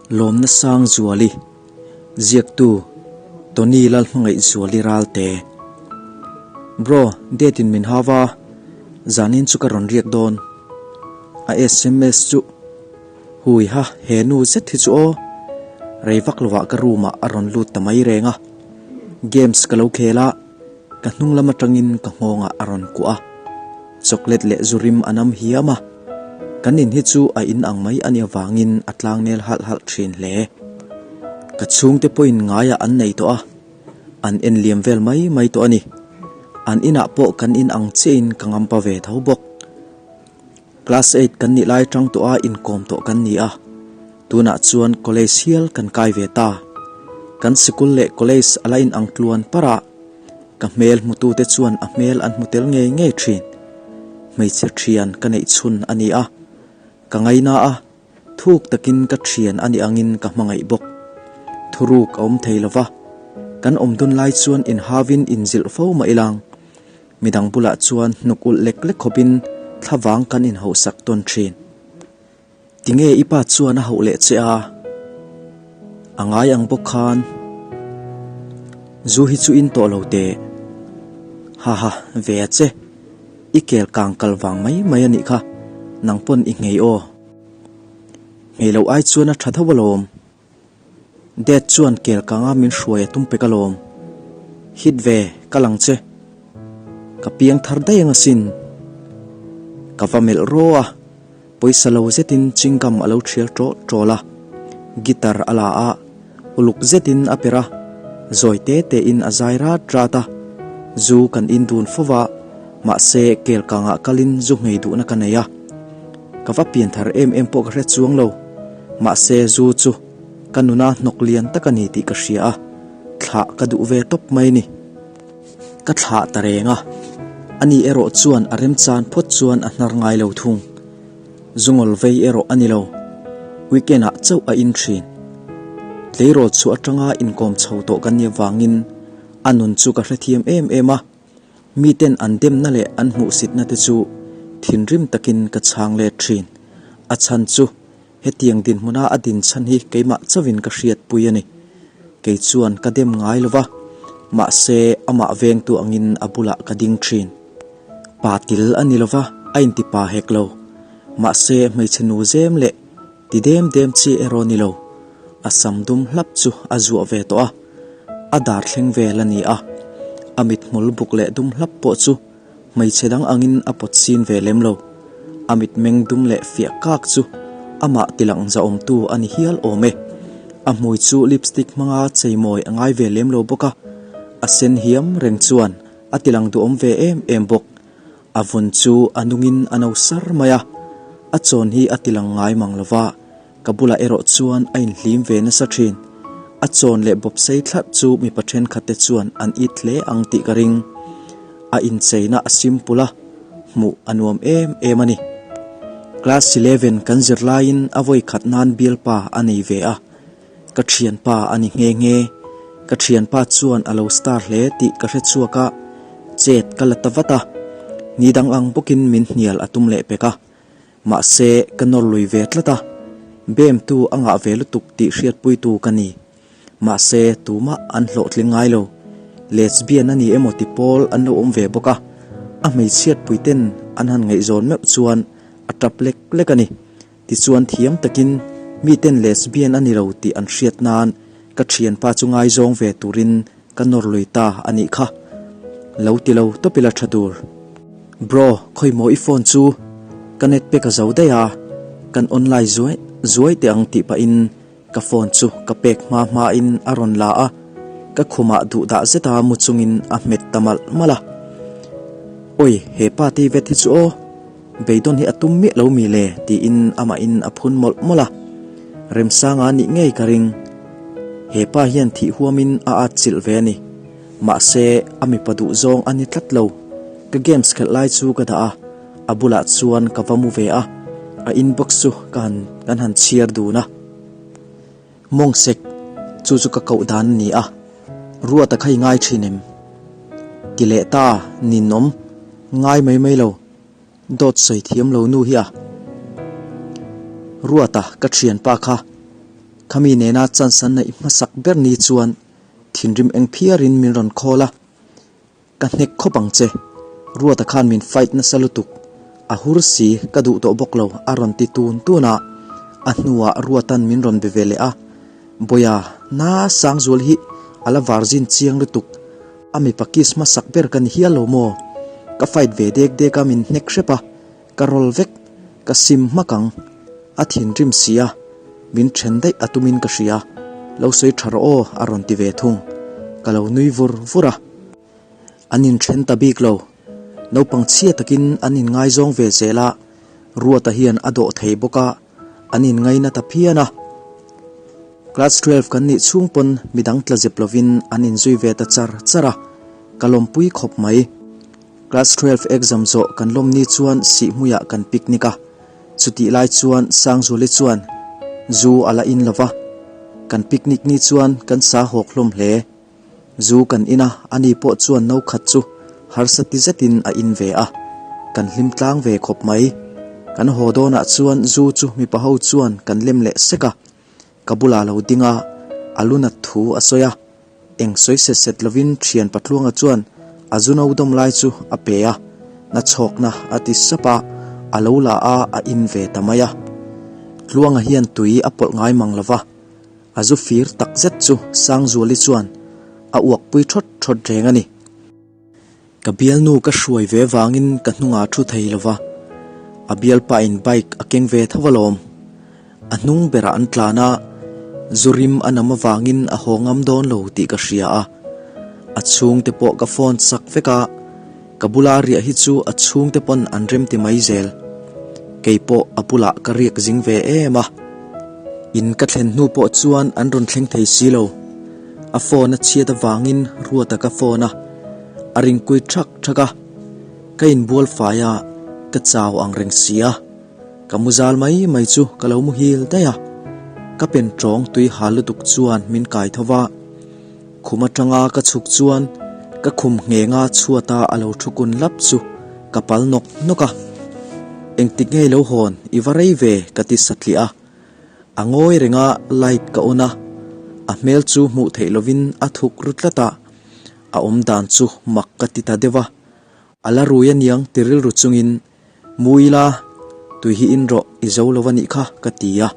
Lawmna sang Zuali, Ziaktu, Tony Lalhmangaihzuali Ralte. Bro, date in min hau a, zanin chu ka rawn riak dawn. A sms chu Hui ha, he nu zet hi chu aw. Rei vak lovah ka room ah a rawn lut ta mai reng a. Games ka lo khel a, ka hnung lam atangin ka nghawngah a rawn kuah a. Chocolate leh zu rim a nam hiam a. Kan in hi chu a in ang mai a nih avangin a tlangnel halh halh thin hle. Ka chhungte pawhin ngaiah an nei tawh a, an en liam vel mai mai tawh a ni. An inah pawh kan in ang chiahin ka ngampa ve tho bawk. Class eight kan nih lai tang tawha inkawm tawh kan ni a, tunah chuan college hial kan kai ve ta. Kan sikul leh college a la inang tluan parh a, ka hmel hmutute chuan a hmel an hmu tel ngei ngei thin. Hmeichhe thian ka neih chhun a ni a, ka ngaina a, thuk takin ka thian a nih angin ka hmangaih bawk. Thuruk a awm thei lova, kan awm dun lai chuan inhauin inzilh fo mah ilang. Midang bulah chuan hnuk ulh lek lek khawpin thlavang kan inhauhsak tawn thin. Tinge i pa chuan a hauh leh che a? A ngai ang bawk khan zu hi chu in tawh lo teh. Haha, ve a che. I kel kang kal vang mai mai a nih kha, nang pawn i nghei aw. Nghei loh ai chuan a tha tho alawm. Dad chuan kel kanga min hruai a tum pek alawm. Hit ve, ka lang che. Ka piang thar daih ang asin. Ka va melh raw a, pawisa lo zetin chingam a lo thial ṭawlh ṭawlh a. Guitar a la a, uluk zetin a perh a, zawi te tein a zai rat rat a. Zu kan in dun fo va, mahse kel kangah kalin zu nghei duhna ka nei a. Ka va pian thar em em pawh ka hre chuang lo. Mahse zu chu ka nuna hnawk lian tak a ni tih ka hria a, thlah ka duh ve tawp mai ni. Ka thlah ta reng a, ani erawh chuan a remchan phawt chuan a hnar ngai lo thung. Zungawl vei erawh a ni lo, weekend ah chauh a in thin. Tleirawl chhuah atanga inkawm chho tawh kan nih avangin a nun chu ka hrethiam em em a. Miten an demna leh an hmuhsitna te chu thinrim takin ka chhang let thin. A chhan chu hetiang dinhmuna a din chhan hi keimah chauhin ka hriatpui a ni. Kei chuan ka dem ngai lo va, mahse amah vengtu angin a bulah ka ding thin. Pa til a ni lo va, a inti pa hek lo. Mahse hmeichhe nu zem leh Ti dem dem chi erawh ni lo, a sam dum hlap chu a zuah ve tawh a, a dar thleng vel a ni a, a mithmul buk leh dum hlap pawh chu hmeichhe dang angin a pawt sin ve lem lo, a mitmeng dum leh fiah kak chu amah tilang zahawmtu a ni hial awm e. A hmui chu lipstick hmanga cheimawi a ngai ve lem lo bawk a, a sen hiam reng chuan a tilang duhawm ve em em bawk. A vun chu a nungin a no sar mai a, a chawn hi a tilang ngai mang lo va, ka bulah erawh chuan a inhlim ve nasa thin. A chawn leh bawp sei thlarh chu mipa thenkhatte chuan an it hle ang tih ka ring. A incheina a simple a, hmuh a nuam em em a ni. Class eleven kan zir laiin a vawi khat nan bialpa a nei ve a, ka thianpa a ni nghe nghe. Ka thianpa chuan a lo star hle tih ka hre chhuak a, chet ka la ta vat a. Ni dang ang bawkin min hnial a tum leh pek a. Mahse, ka nawr lui ve tlat a, bemtu a ngah ve lutuk tih hriatpuitu ka ni. Mahse, tumah an hlawhtling ngai lo. Lesbian a ni emaw ti pawl an lo awm ve bawk a, a hmeichhiatpuiten an han ngaihzawn meuh chuan a tap lek lek a ni. Tichuan thiam takin miten lesbian a ni lo tih an hriat nan ka thianpa chu ngaizawng ve turin ka nawr lui ta a nih kha. Lo ti lo tawp ila tha tur. Bro, khawi maw i phone chu? Ka net pek a zo daih a, kan online zuai zuai teh ang tih pahin ka phone chu ka pek hma hmain a rawn la a, ka khumah duh dah zeta mu chungin a hmet ta malh malh a. Awi, he pa tei vet hi chu aw. Beidawn hi a tum miah lo mi le? tiin amahin a phun mawlh mawlh a. Remsanga nih ngei ka ring. He pa hian thih huamin a atchilh ve a ni. Mahse, a mipa duh zawng a ni tlat lo. Ka games khelh lai chu ka dah a, a bulah chuan ka va mu ve a, a inbox chu ka han kan han chhiar dun a. Mawngsek, chu chu ka koh dan a ni a, Ruata kha i ngai thin em? Ti leh ta, ninawm, ngai mai mai lo. Dawt sawi thiam lo nu hi a. Ruata, ka thianpa kha. Khami nena chance an neih hmasak ber ni chuan thinrim eng phiarin min rawn call a, Ka hnek khawp ang che, Ruata khan min fight nasa lutuk, a hur si ka duh tawh bawk lo a rawn ti tun tun a, a hnuah Ruata'n min rawn be ve leh a, Bawia, na Sangzual hi a la varzin chiang lutuk, a mipa kiss hmasak ber ka ni hial lo maw? Ka fight ve dek dek a min hnek hrep a, ka roll vek, ka sim hmak ang, a thinrim si a, min then daih a tumin ka hria, lo sawi tha rawh aw a rawn ti ve thung, ka lo nui vur vur a. An inthen ta bik lo, naupang chhia takin an inngaizawng ve zel a, Ruata hian a dawh thei bawk a, an inngaina ta phian a. Class 12 kan nih chhung pawn midang tla zep lovin an inzui ve ta char char a, ka lawmpui khawp mai. Class 12 exam zawh kan lawm ni chuan Sihhmuiah kan picnic a, chutih lai chuan Sangzuali chuan zu a la in lova, kan picnic ni chuan kan sa hawk hlawm hle. Zu kan in a, ani pawh chuan no khat chu harsa ti zetin a in ve a, kan hlim tlang ve khawp mai. Kan haw dawnah chuan zu chu mipa ho chuan kan lem leh sek a, ka bulah lo ding a, a lu nat thu a sawi a, eng sawi set set lovin thian Patluanga chuan a zu no dawm lai chu a pe a, na chhawkna a ti sap a, a lo la a, a in ve ta mai a. Tluanga hian tui a pawlh ngai mang lo va. A zu fir tak zet chu Sangzuali chuan a uakpui thawt thawt reng a ni. Ka bialnu ka hruai ve vangin ka hnungah thu thei lo va, a bialpain bike a keng ve tho alawm. A hnung berah an tlan a, zu rim a nam avangin a haw ngam dawn lo tih ka hria a. A chhungte pawh ka phone sak vek a. Ka bula riah hi chu a chhungte pawn an rem ti mai zel. Kei pawh a bulah ka riak zing ve em a. In ka thlen hnu pawh chuan an rawn thleng thei si lo. A phone a chhiat avangin Ruata ka phone a, a ringkui thak thak a. Ka inbual fai a, ka chau ang reng si a. Ka mu zal mai mai chu ka lo muhil daih a. Ka pen tawng tui hal lutuk chuan min kai tho va. Khum atanga ka chhuk chuan ka khum nghenga chhuata a lo thu kun lap chu ka pal nawk nawk a. Engtik ngei lo hawn i va rei ve ka ti satliah a. A ngawi renga light ka on a, a hmel chu hmuh theih lovin a thuk ru tlat a, a awm dan chu mak ka ti ta deuh a. A la rui aniang ti rilru chungin Mu ila, tui hi in rawh, i zo lo a nih kha, ka ti a.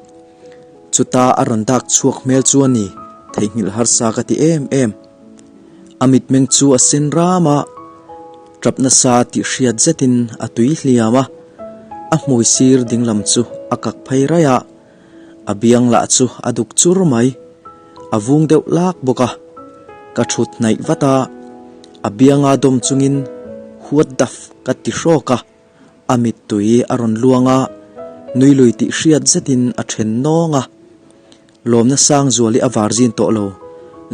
Chuta a rawn dak chhuak hmel chu a ni, theihnghilh harsa ka ti em em. A mitmeng chu a sen ram a, tap nasa tih hriat zetin a tui hliam a, a hmui sir dinglam chu a kak phei raih a, a biang lah chu a duk chur mai, a vung deuh lak bawk a. Ka thut hnaih vat a, a bianga dawm chungin What the f ka ti hrawk a, a mittui a rawn luang a, nui lui tih hriat zetin a then nawng a. Lawmna sang zual hi a var zin tawh lo,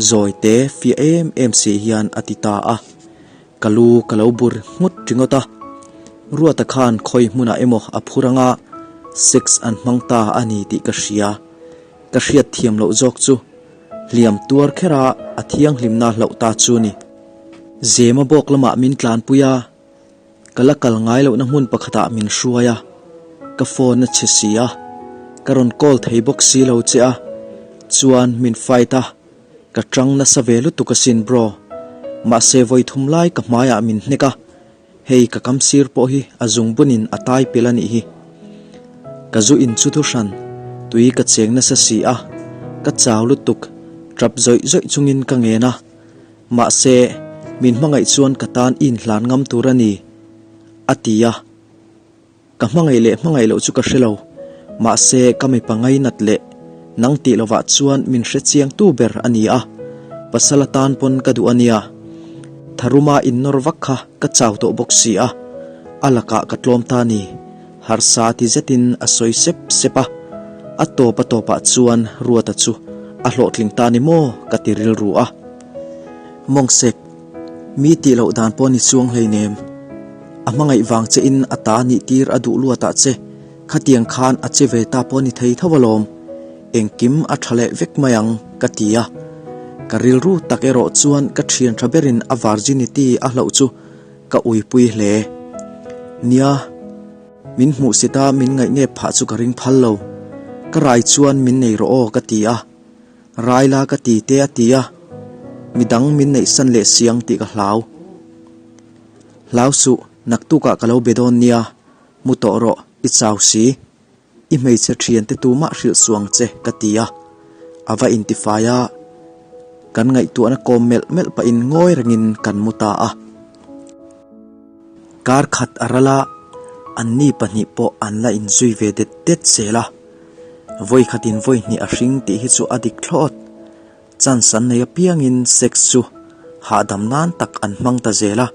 zawi te fiah em em si hian a ti ta a. Ka lu ka lo bur nghut ringawt a, Ruata khan khawi hmunah emaw a phur anga sex an hmang ta a ni tih ka hria. Ka hriat thiam loh zawk chu hliam tuar khera a thianghlimna hlauh ta chu ni. Zema bawk lamah min tlanpui a, ka la kal ngai lohna hmun pakhatah min hruai a, ka phone a chhe si a, ka rawn call thei bawk si lo che a, chuan min fight a, ka tang nasa ve lutuk asin bro. Mahse vawi thum lai ka hmaiah min hnek a, Hei ka kam sir pawh hi a zung bunin a tai pel a nih hi. Ka zu in chu thu hran, tui ka cheng nasa si a, ka chau lutuk, tap zawih zawih chungin ka ngen a. Mahse, min hmangaih chuan ka tan i inhlan ngam tur a ni, a ti a. Ka hmangaih leh hmangaih loh chu ka hre lo, mahse ka mipa ngainat leh nang tih lovah chuan min hre chiang tu ber a ni a, pasal atan pawn ka duh a nia. Tharuma innawr vak kha ka chau tawh bawk si a, a lakah ka tlawm ta ni, harsa ti zetin a sawi sep sep a, a tawp a tawpah chuan Ruata chu a hlawhtling ta ni maw ka ti rilru a. Mawngsek, mi tih loh dan pawh ni chuang hleinem. A hmangaih vang che in a ta nih tir a duh luat ah che, khatiang khan a che ve ta pawh ni thei tho alawm. Engkim a tha leh vek mai ang, ka ti a. Ka rilru tak erawh chuan ka thian tha berin a virginity a hlauh chu ka uipui hle. Nia, min hmuhsit a min ngaihnep phah chu ka ring phal lo. Ka rai chuan min nei rawh aw ka ti a. Rai la ka ti te a ti a, midang min neihsan leh si ang tih ka hlau. Hlau suh, naktukah ka lo be dawn nia, mu tawh rawh, i chau si. I hmeichhe thiante tumah hrilh suh ang che, ka ti a. A va intifai a, kan ngaihtuahna kawm melh melh pahin ngawi rengin kan mu ta a. Kar khat a ral a, anni pahnih pawh an la inzui ve det det zel a. Vawi khatin vawi hnih a hring tih hi chu a dik thlawt. Chance an nei apiangin sex chu hahdam nan tak an hmang ta zel a.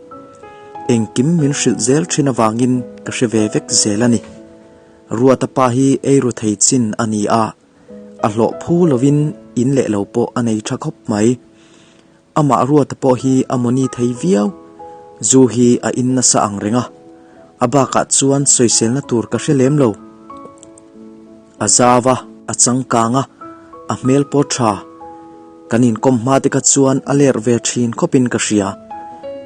Engkim min hrilh zel thin avangin ka hre ve vek zel a ni. Ruata pa hi eiru thei chin a ni a, a hlawh phu lovin in leh lo pawh a nei tha khawp mai. Amah Ruata pawh hi a mawni thei viau, zu hi a in nasa ang reng a, a bakah chuan sawiselna tur ka hre lem lo. A zau a, a changkang a, a hmel pawh tha. Kan inkawm hma te kha chuan a lerh ve thin khawpin ka hria.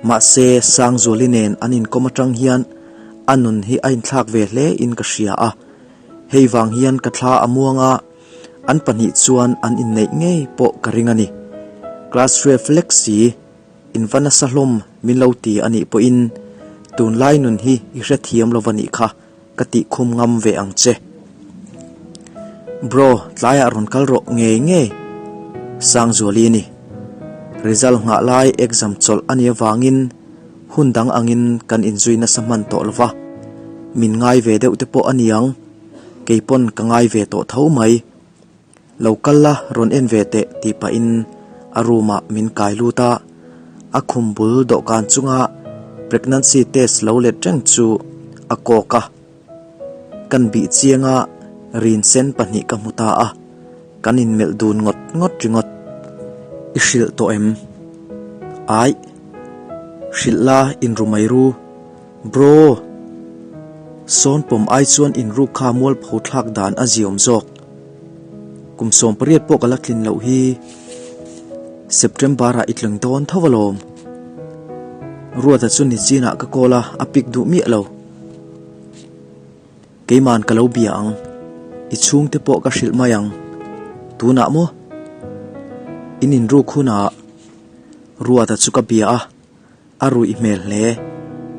Mahse, Sangzuali nen an inkawm atang hian a nun hi a inthlak ve hle in ka hria a. Hei vang hian ka thla a muang a. An pahnih chuan an inneih ngei pawh ka ring a ni. Class 12 lek si, in va nasa hlawm min lo ti a nih pawhin tunlai nun hi i hrethiam lo va nih kha ka tih khum ngam ve ang che. Bro, tlaiah rawn kal rawh ngei ngei. Sangzuali a ni. Result nghah lai exam chawlh a nih avangin hun dang angin kan inzui nasa hman tawh lo va, min ngai ve deuh te pawh a ni ang. Kei pawn ka ngai ve tawh tho mai. Lo kal la rawn en ve teh tih pahin a room ah min kai lut a, a khum bul dawhkan chunga pregnancy test lo let reng chu a kawk a. Kan bih chiang a, rin sen pahnih ka hmu ta a, kan inmelh dun ngawt ngawt ringawt. I hrilh tawh em? Aih. Hrilh la inru mai ru. Bro! Sawn pawm ai chuan inruk kha mualpho thlak dan a ziawm zawk. Kum 18 pawh ka la tlin loh hi. September ah i tling dawn tho alawm. Ruata chu nichinah ka call a, a pick duh miah lo. Keiman ka lo bia ang. I chhungte pawh ka hrilh mai ang. Tunah maw? In inruk hunah Ruata chu ka bia a. A ruih hmel hle.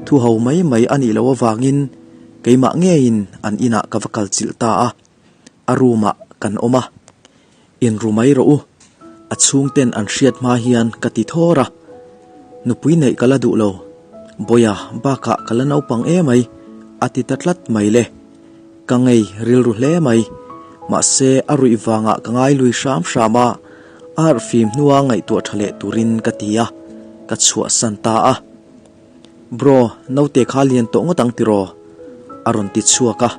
Thu ho mai mai a nih loh avangin keimah ngeiin an inah ka va kal chilh ta a, a room ah kan awm a. Inru mai rawh u, a chhungten an hriat hma hian ka ti thawr a. Nupui neih ka la duh lo, Bawia bakah ka la naupang emai a ti ta tlat mai le. Ka ngei rilru hle mai. Mahse, a ruih vangah ka ngai lui hram hram a, a harh fim hnua ngaihtuah tha leh turin ka ti a, ka chhuahsan ta a. Bro, naute kha lian tawh ngawt ang tiraw? A rawn ti chhuak a.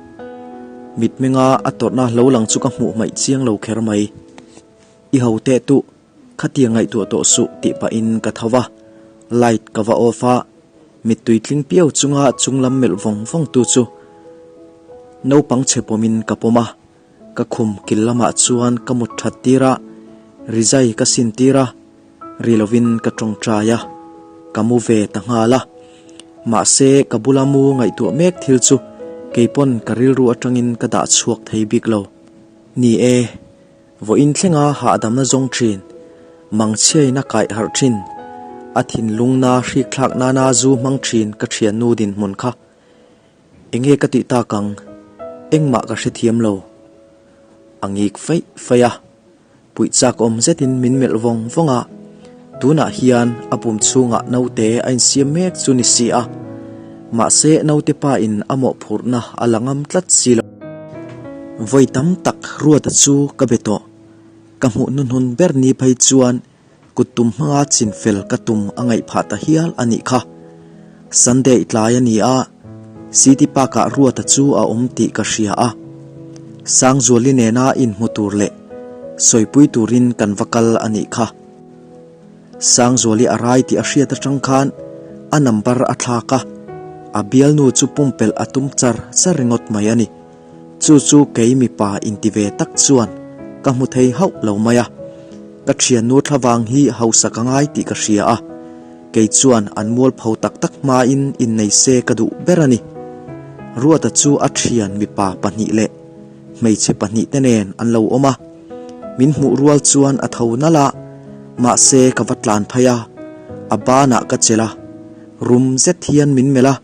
Mitmenga a tawrhna lo lang chu ka hmuh hmaih chiang lo kher mai. I ho teh tuh, khatiang ngaihtuah tawh suh tih pahin ka tho va, light ka va off a, Mittui tling piau chunga chunglam melh vawng vawng tu chu naupang chhe pawmin ka pawm a, ka khum kil lamah chuan ka mut that tir a, rizai ka sin tir a, ri lovin ka tawngtai a, ka mu ve ta nghal a. Mahse, ka bula mu ngaihtuah mek thil chu keipawn ka rilru atangin ka dah chhuak thei bik lo. Ni e. Vawiin thlenga hahdamna zawng thin, mangchhiain a kaih harh thin, a thinlungna hrikthlak nana zu hmang thin ka thiannu dinhmun kha. Enge ka tih tak ang? Engmah ka hrethiam lo. A ngik feih feih a, puih chak awm zetin min melh vawng vawng a, tunah hian a pum chhungah naute a insiam mek chu ni si a, mahse naute pa in a mawhphurhna a la ngam tlat si lo. Vawi tam tak Ruata chu ka be tawh. Ka hmuh hnuhnun ber ni phei chuan kut tum hmanga chin fel ka tum a ngaih phah ta hial a nih kha. Sunday tlai a ni a, City Park-ah Ruata chu a awm tih ka hria a. Sangzuali nena inhmu tur leh sawipui turin kan va kal a nih kha. Sangzuali a rai tih a hriat atang khan a number a thlak a, a bialnu chu pumpelh a tum char char ringawt mai a ni. Chu chu kei mipa inti ve tak chuan ka hmu thei hauh lo mai a, ka thiannu thlavang hi hausa ka ngai tih ka hria a, kei chuan an mualpho tak tak hmain innei se ka duh ber a ni. Ruata chu a thian mipa pahnih leh hmeichhe pahnihte nen an lo awm a. Min hmuh rual chuan a tho nalh a, mahse ka va tlan phei a, a banah ka chelh a, rum zet hian min melh a,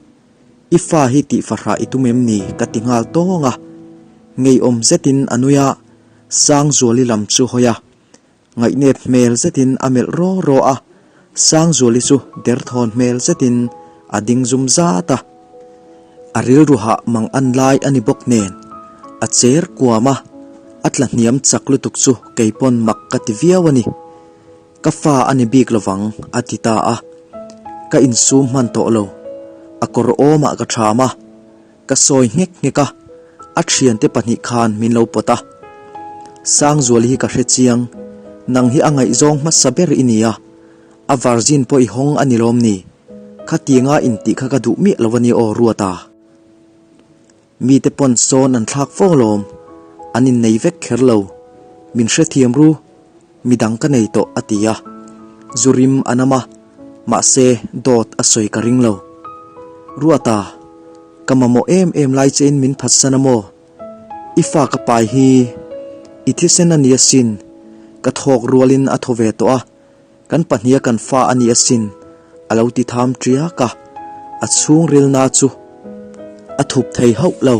I fa hi tih fahrah i tum em ni? ka ti nghal tawng a, ngeiawm zetin a nui a, Sangzuali lam chu hawi a, Ngaihnep hmel zetin a melh raw raw a, Sangzuali chu derthawn hmel zetin a ding zum zat a. A rilru hah mang an lai a ni bawk nen, a cher kuam a, a tla hniam chak lutuk chu kei pawn mak ka ti viau a ni. Ka fa a ni bik lovang a ti ta a. Ka insum hman tawh lo, a kawr awmah ka ṭham a. Ka sawi nghek nghek a, a thiante pahnih khan min lo pawt a. Sangzuali hi ka hre chiang, nang hi a ngaihzawng hmasa ber i ni a, a virgin pawh i hawng a ni lawm ni? Khatianga intih kha ka duh miah lo a nia aw Ruata. Mite pawn sawn an thlak fo alawm, an innei vek kher lo. Min hrethiam ru. Midang ka nei tawh a ti a, zu rim a nam a, mahse dawt a sawi ka ring lo. Ruata, ka mamawh em em lai chein min phatsan a maw? I fa ka pai hi i thisen a ni asin, ka thawk rualin a thaw ve tawh a, kan pahniha kan fa a ni asin a lo ti tham ṭiak a, a chhungrilna chu a thup thei hauh lo.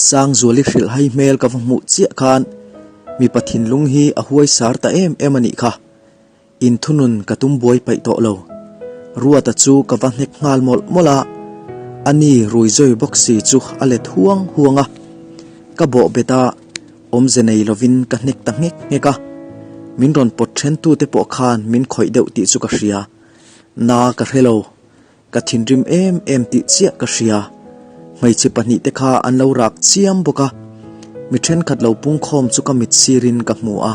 Sangzuali hrilhhai hmel ka va hmuh chiah khan mipa thinlung hi a huai sar ta em em a nih kha. Inthunun ka tum buai paih tawh lo. Ruata chu ka va hnek nghal mawlh mawlh a, a ni rui zawi bawk si chu a let huang huang a. Ka bawh bet a, awmze nei lovin ka hnek ta nghek nghek a. Min rawn pawt then tute pawh khan min khawih deuh tih chu ka hria. Na ka hre lo. Ka thinrim em em tih chiah ka hria. Hmeichhe pahnihte kha an lo rak chiam bawk a, mi thenkhat lo pungkhawm chu ka mit sirin ka hmu a.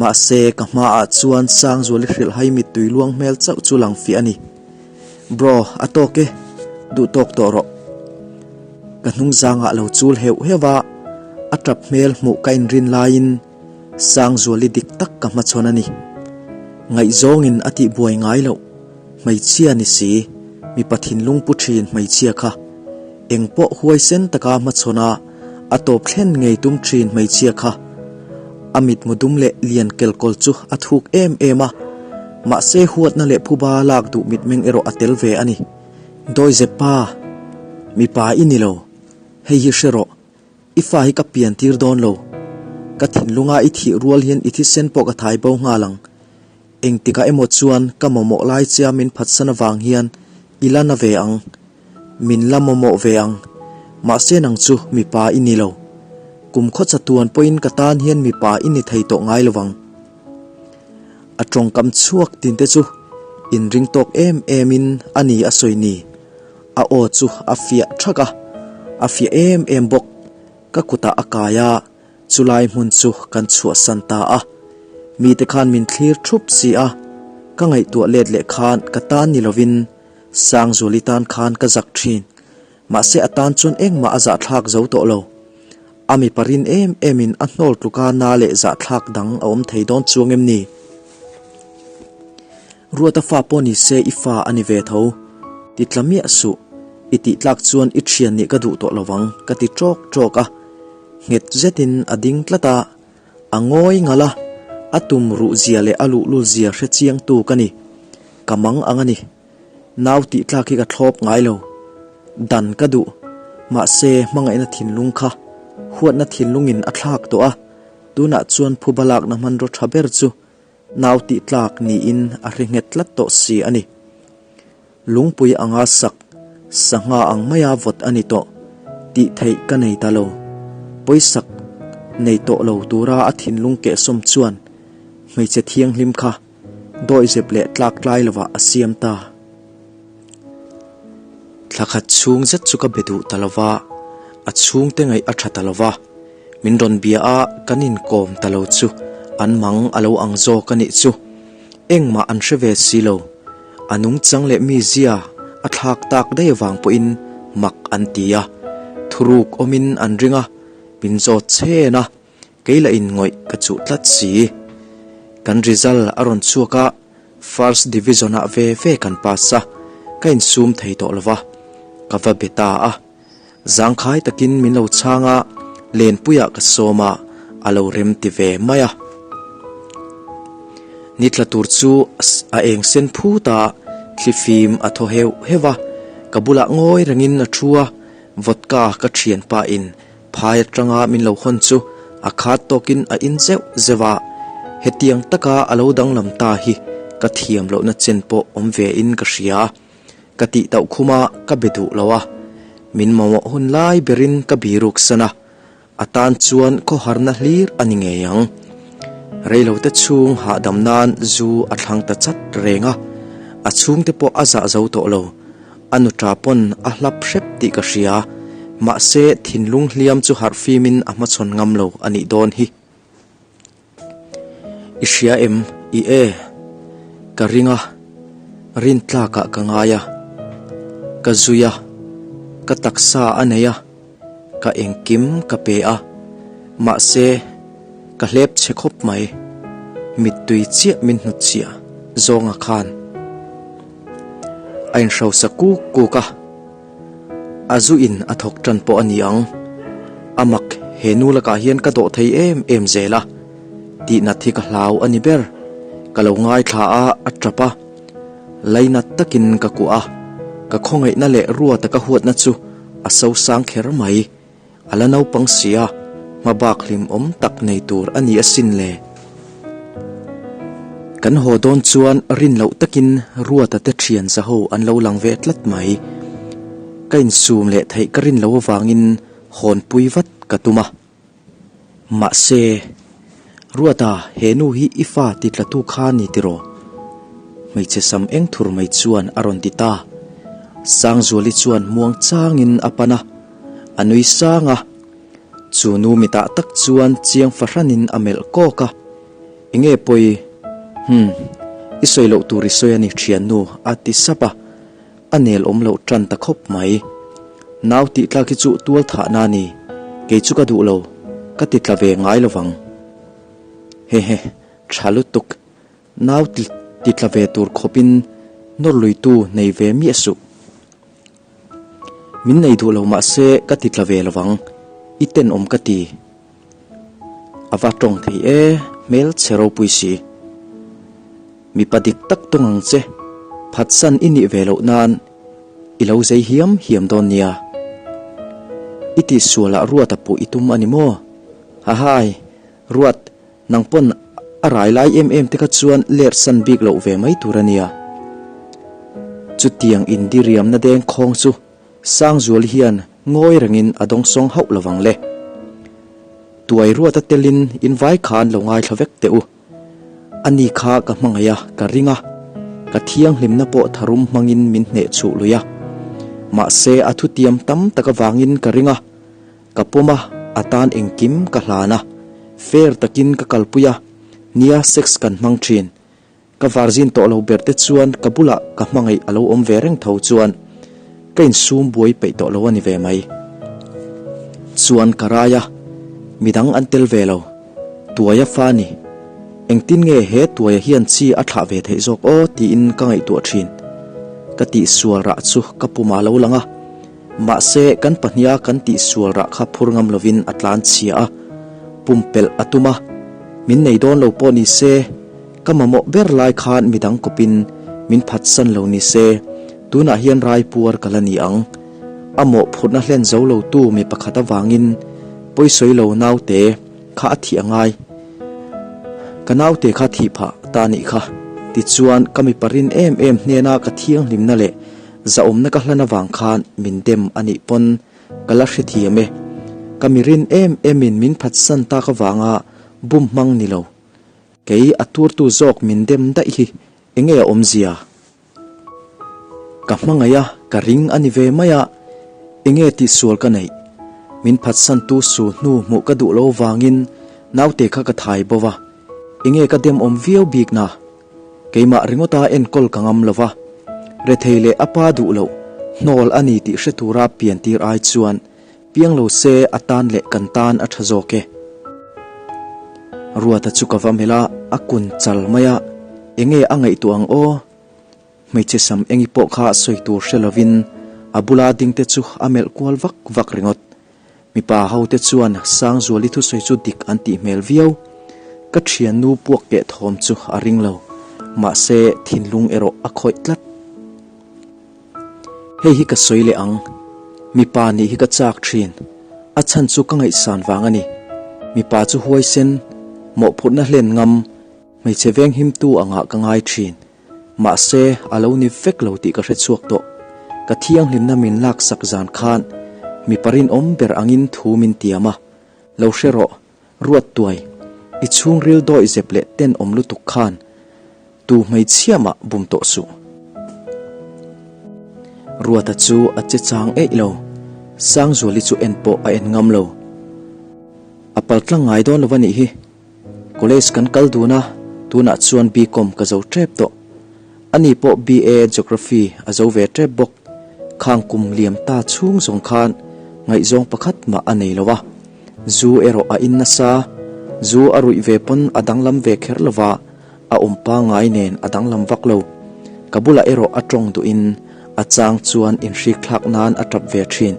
Mahse, ka hmaah chuan Sangzuali hrilhhai mittui luang hmel chauh chu lang fiah a ni. Bro, a tawk e, duh tawk tawh rawh. Ka hnungzangah lo chul heuh heuh a, a tap hmel hmuh ka inrin laiin Sangzuali dik tak ka hmachhawn a ni. Ngaihzawngin a tihbuai ngai loh. Hmeichhia ni si, mipa thinlung pu thin hmeichhia kha. Eng pawh huaisen taka hmachhawn a, a tawp thlen ngei tum thin hmeichhia kha. A mitmu dum leh lian kelkawl chu a thuk em em a, mahse huatna leh phuba lak duh mitmeng erawh a tel ve a ni. Dawizep pa, mipa i ni lo, hei hi hre rawh, i fa hi ka pian tir dawn lo. Ka thinlunga i thih rual hian i thisen pawh ka thai bo nghal ang. Engtikah emaw chuan ka mamawh lai chia min phatsan avang hian i la na ve ang, min la mamawh ve ang. Mahse nang chu mipa i ni lo. Kum khawcha tuan pawhin ka tan hian mipa i ni thei tawh ngai lo vang. A tawngkam chhuak tinte chu inring tawk em emin a ni a sawi ni. A aw chu a fiah thak a, a fiah em em bawk. Ka kutah a kai a. Chulai hmun chu kan chhuahsan ta a, mite khan min thlir thup si a, ka ngaihtuah let leh khan ka tan ni lovin Sangzuali tan khan ka zak thin, mahse a tan chuan engmah a zahthlak zo tawh lo. A mipa rin em emin a hnawl tluka na leh zahthlak dang a awm thei dawn chuang em ni? Ruata fa pawh ni se i fa a ni ve tho, ti tla miah suh, i tih tlak chuan i thian nih ka duh tawh lovang ka ti tawk tawk a. Nghet zetin a ding tlat a, a ngawi ngalh a, a tum ruh zia leh a luhlul zia hre chiangtu ka ni. Ka mang ang a ni. Nau tih tlak hi ka thlawp ngai lo. Dan ka duh. Mahse, hmangaihna thinlung kha huatna thinlungin a thlak tawh a, tunah chuan phuba lakna hmanraw tha ber chu nau tih tlak niin a hre nghet tlat tawh si a ni. Lungpui anga sak, sangha ang maia vawt a ni tawh tih theih ka nei ta lo. Pawisak nei tawh lo tura a thinlung kehsawm chuan hmeichhe thianghlim kha dawihzep leh tlak tlai lovah a siam ta. Thla khat chhung zet chu ka be duh ta lo va, a chhungte ngaih a tha ta lo va, min rawn bia a kan inkawm ta lo chu an mang a lo ang zawk a nih chu. Engmah an hre ve si lo. A nungchang leh mizia a thlak tak daih avang pawhin mak an ti a, thuruk awmin an ring a, min zawt chhen a, kei lah in ngawih ka chuh tlat si. Kan result a rawn chhuak a, first division ah ve ve kan pass a, ka insum thei tawh lo va, ka va be ta a. Zangkhai takin min lo chhang a, Lenpuiah ka sawm a, A lo rem ti ve mai a. Ni tla tur chu a eng sen phut a, thlifim a thaw heuh heuh a, ka bulah ngawi rengin a thu a, vodka ka thianpa in phai atanga min lo hawn chu a khat tawkin a in zeuh zeuh a, hetiang taka a lo danglam ta hi ka thiam lohna chen pawh awm ve in ka hria. Ka tih tauh khum a, ka be duh lo a, min mamawh hun lai berin ka biruk san a, A tan chuan khawharna hlir a ni ngei ang. Reilote chhung hahdam nan zu a thlang ta chat reng a, a chhungte pawh a zah zo tawh lo. A nuṭa pawn a hlap hrep tih ka hria, mahse thinlung hliam chu harh fimin a hmachhawn ngam lo a nih dawn hi. I hria em? I e. Ka ring a, rin tlakah ka ngai a, ka zui a, ka taksa a nei a, ka engkim ka pe a, mahse ka hlep chhe khawp mai, mittui chiah min hnut chhiah zawnga khan a inhrosa kuk kuk a. A zu in a thawk tan pawh a ni ang. A mak, he nu lakah hian ka dawh thei em em zel a, tihnat hi ka hlau a ni ber. Ka lo ngaithla a, a tap a. Lainat takin ka kuah a, ka khawngaihna leh ruata ka huatna chu a sosang kher mai. A la naupang si a, hmabak hlimawm tak nei tur a ni asin le. Kan haw dawn chuan rin loh takin Ruata te thian zaho an lo lang ve tlat mai. Ka insum leh theih ka rin lo avangin hawnpui vat ka tum a. Mahse, Ruata he nu hi i fa ti tlatu kha ni tiraw? Hmeichhe sam eng thur mai chuan a rawn ti ta. Sangzuali chuan muang changin a pan a. A nui sang a, chu nu mitah tak chuan chiang fahranin a melh kawk a, Enge pawi? Hum, i sawi loh tur i sawi a ni thiannu a ti sap a, a nel awm loh tan ta khawp mai. Nau tih tlak hi chu tual thahna a ni, kei chu ka duh lo, ka ti tla ve ngai lo vang. Hehe, tha lutuk, nau ti tla ve tur khawpin nawr luitu nei ve miah suh. Min nei duh lo mah se ka ti tla ve lovang, i tenawm ka ti. A va tawng thei e, hmel chhe ropui si. Mipa dik tak tawng ang che, phatsan i nih ve loh nan i lo zei hiam hiam dawn nia. I tihsualah Ruata puh i tum a ni maw? Hahai, Ruat, Nang pawn a rai lai em em te kha chuan ler san bik loh ve mai tur a nia. Chutiang indiriamna deng khawng chu Sangzual hian ngawi rengin a dawngsawng hauh lovang le. Tuai ruata telin in vai khan lo ngaithla vek teh u. A ni kha ka hmangaih a, ka ring a. Ka thianghlimna pawh tharum hmangin min hneh chhuh lui a. Mahse a thutiam tam tak avangin ka ring a. Ka pawm a, a tan engkim ka hlan a, fair takin ka kalpui a, nia sex kan hmang thin. Ka varzin tawh lo ber te chuan ka bulah ka hmangaih a lo awm ve reng tho chuan ka insum buai peih tawh lo a ni ve mai. Chuan ka rai a, midang an tel ve lo. Tuaia fa ni. Engtin nge he tuaia hian chi a thlah ve theih zawk aw tiin ka ngaihtuah thin. Ka tihsual rah chu ka pumah a lo lang a. Mahse, kan pahniha kan tihsual rah kha phur ngam lovin a tlan chhia a, pumpelh a tum a. Min nei dawn lo pawh ni se, ka mamawh ber lai khan midang kawpin min phatsan lo ni se, tunah hian rai puar ka la ni ang. A mawhphurhna hlen zo lo tu mi pakhat avangin pawisawi lo naute kha a thih a ngai. Ka naute kha thih phah ta nih kha. Tichuan, ka mipa rin em em hnena ka thianghlimna leh Zahawmna ka hlan avang khan min dem a nih pawn ka la hrethiam e. Ka mi rin em emin min phatsan tak avanga bum hmang ni lo. Kei a turtu zawk min dem daih hi enge a awmzia? Ka hmangaih a, ka ring a ni ve mai a, enge tihsual ka neih? Min phatsantu su hnu hmuh ka duh lo vangin naute kha ka thai bo va, enge ka dem awm viau bik na? Keimah ringawta enkawl ka ngam lo va, rethei leh a pa duh loh hnawl a ni tih hre tura pian tir ai chuan piang lo se a tan leh kan tan a tha zawk e. Ruata chu ka va melh a, a kun chal mai a, enge a ngaihtuah ang aw? Hmeichhe sam engi pawh kha sawi tur hre lovin a bula dingte chu a melh kual vak vak ringawt. Mipa hote chuan Sangzuali thusawi chu dik an tih hmel viau. Ka thiannu puak keh thawm chu a ring lo, mahse thinlung erawh a khawih tlat. Hei hi ka sawi leh ang, mipa nih hi ka chak thin, a chhan chu ka ngaihsan vang a ni. Mipa chu huaisen, mawhphurhna hlen ngam, hmeichhe venghimtu angah ka ngai thin. Mahse, a lo ni vek lo tih ka hre chhuak tawh. Ka thianghlimna min laksak zan khan mipa rinawm ber angin thu min tiam a, lo hre rawh, Ruat tuai, i chhungril dawi zep leh tenawm lutuk khan tu hmeichhia mah bum tawh suh. Ruata chu a che chang eih lo, Sangzuali chu en pawh a en ngam lo. A paltlang ngai dawn lo a nih hi. College kan kal dun a, tunah chuan BCom ka zo tep tawh. Ani pawh BA Geography a zo ve tep bawk. Khang kum liam ta chhung zawng khan ngaihzawng pakhat mah a nei lo a. Zu erawh a in nasa, zu a ruih ve pawn a danglam ve kher lo va, a awm pangngai nen a danglam vak lo. Ka bulah erawh a tawng duhin a chang chuan inhrik thlak nan a tap ve thin.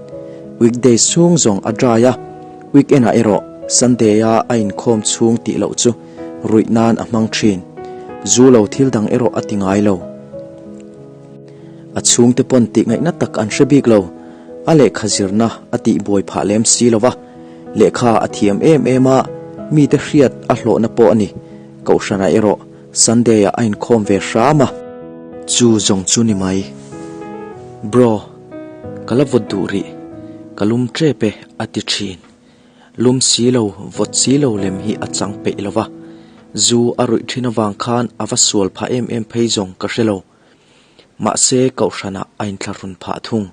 Weekdays chhung zawng a dry a, weekend ah erawh Sunday a a inkhawm chhung tih loh chu ruih nan a hmang thin. Zu lo thil dang erawh a ti ngai lo. A chhungte pawn tih ngaihna tak an hre bik lo. A lehkha zirna a tih buai phah lem si lo va, lehkha a thiam em em a, mite hriat a hlawhna pawh a ni. Kohhranah erawh Sunday-ah a inkhawm ve hram a. Chu zawng chu ni mai. Bro, ka la vawt duh rih, ka lum tep e a ti thin. Lum si lo, vawt si lo lem hi a chang peih lo va. Zu a ruih thin avang khan a va sual phah em em phei zawng ka hre lo. Mahse kohhranah a inthlahrun phah thung.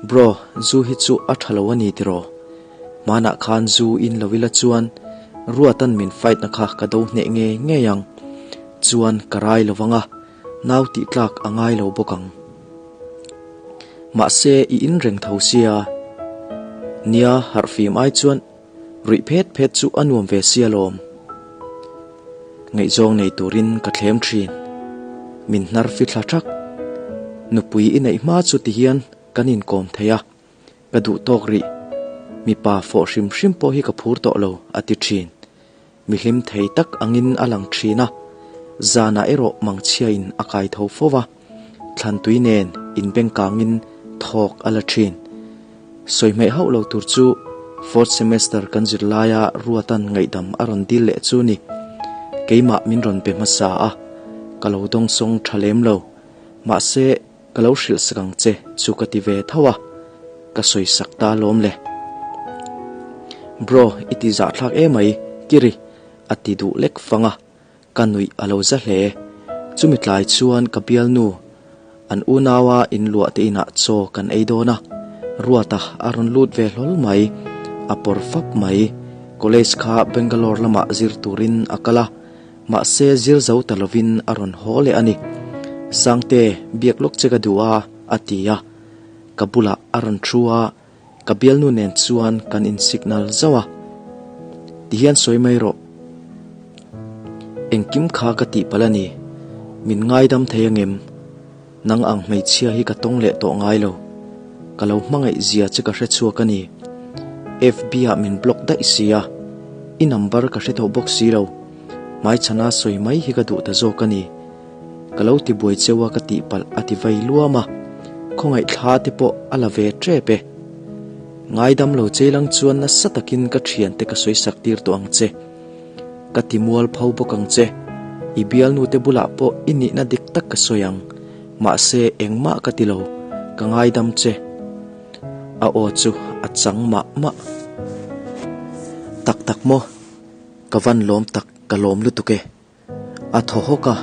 Bro, zu hi chu a tha lo a ni tiraw? Hmanah khan zu in lo ila chuan Ruatan min fight na kha ka do hneh ngei ngei ang. Chuan ka rai lo vang a, nau tih tlak a ngai lo bawk ang. Mahse i in reng tho sia. Nia, harhfim ai chuan Ruih phet phet chu a nuam ve sia lawm. Ngaihzawng nei turin ka thlem thin. Min hnar fi thla thak. Nupui i neih hma chu tihian kan inkawm thei a, ka duh tawk rih. Mipa fawh hrim hrim pawh hi ka phur tawh lo, a ti thin. Mi hlim thei tak angin a lang thin a, zanah erawh mangchhiain a kai tho fo va, thlantui nen inbengkangin thawk a la thin. Sawi hmaih hauh lo tur chu fourth semester kan zir laia Ruatan ngaihdam a rawn dil leh chu ni. Keimah min rawn be hmasa a, ka lo dawngsawng tha lem lo. Mahse, Ka lo hrilh sak ang che chu ka ti ve tho a, ka sawi sak ta alawm le. Bro, i ti zahthlak emai, Kiri, a ti duh lek fang a, ka nuih a lo za hle. Chumi tlai chuan ka bialnu, an unaua inluah te inah chaw kan ei dawn a, Ruata a rawn lut ve hlawl mai, a pawr fap mai. College kha Bangalore lamah zir turin a kal a, Mahse zir zo ta lovin a rawn haw leh a ni. Sangte, biak lawk che ka duh a, a ti a. Ka bulah a rawn thu a, ka bialnu nen chuan kan in signal zauh a. Tihian sawi mai rawh. Engkim kha ka tih palh a ni. Min ngaidam thei angem? Nang ang hmeichhia hi ka tawng leh tawh ngai lo. Ka lo hmangaih zia che ka hre chhuak a ni. FB ah min block daih si a, i number ka hre tawh bawk si lo. Hmaichhana sawi mai hi ka duh ta zawk a ni. Ka lo ti buai cheu a ka tih palh a ti vei luam a, khawngaih thla te pawh a la ve tep e. Ngaidam lo che lang chuan nasa takin ka thiante ka sawi sak tir tawh ang che. Ka ti mual pho bawk ang che. I bialnu te bulah pawh i nihna dik tak ka sawi ang. Mahse engmah ka ti lo, ka ngaidam che. A aw chu a chang mah mah. Tak tak maw? Ka van lawm tak, ka lawm lutuk e. A thaw hawk a,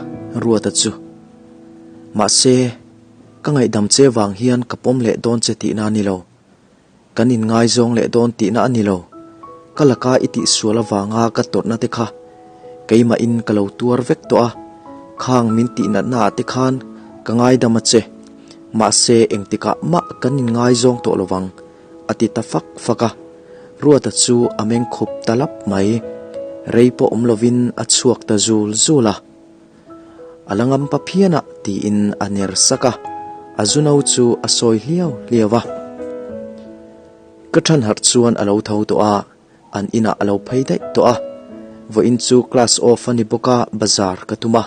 Ruata chu. Mahse, ka ngaihdam che vang hian ka pawm leh dawn che tihna a ni lo. Kan inngaizawng leh dawn tihna a ni lo. Ka laka i tihsual avanga ka tawrhna te kha keimahin ka lo tuar vek tawh a, khang min tihnatna ah te khan ka ngaidam a che. Mahse engtikah mah kan inngaizawng tawh lovang, a ti ta fak fak a. Ruata chu a meng khup ta lap mai. Rei pawh awm lovin a chhuak ta zul zul a. A la ngam pa phian a tiin a ner sak a, a zu no chu a sawi hliau hliau a. Ka ṭhan harh chuan a lo tho tawh a, an inah a lo phei daih tawh a. Vawiin chu class off a ni bawk a, bazar ka tum a.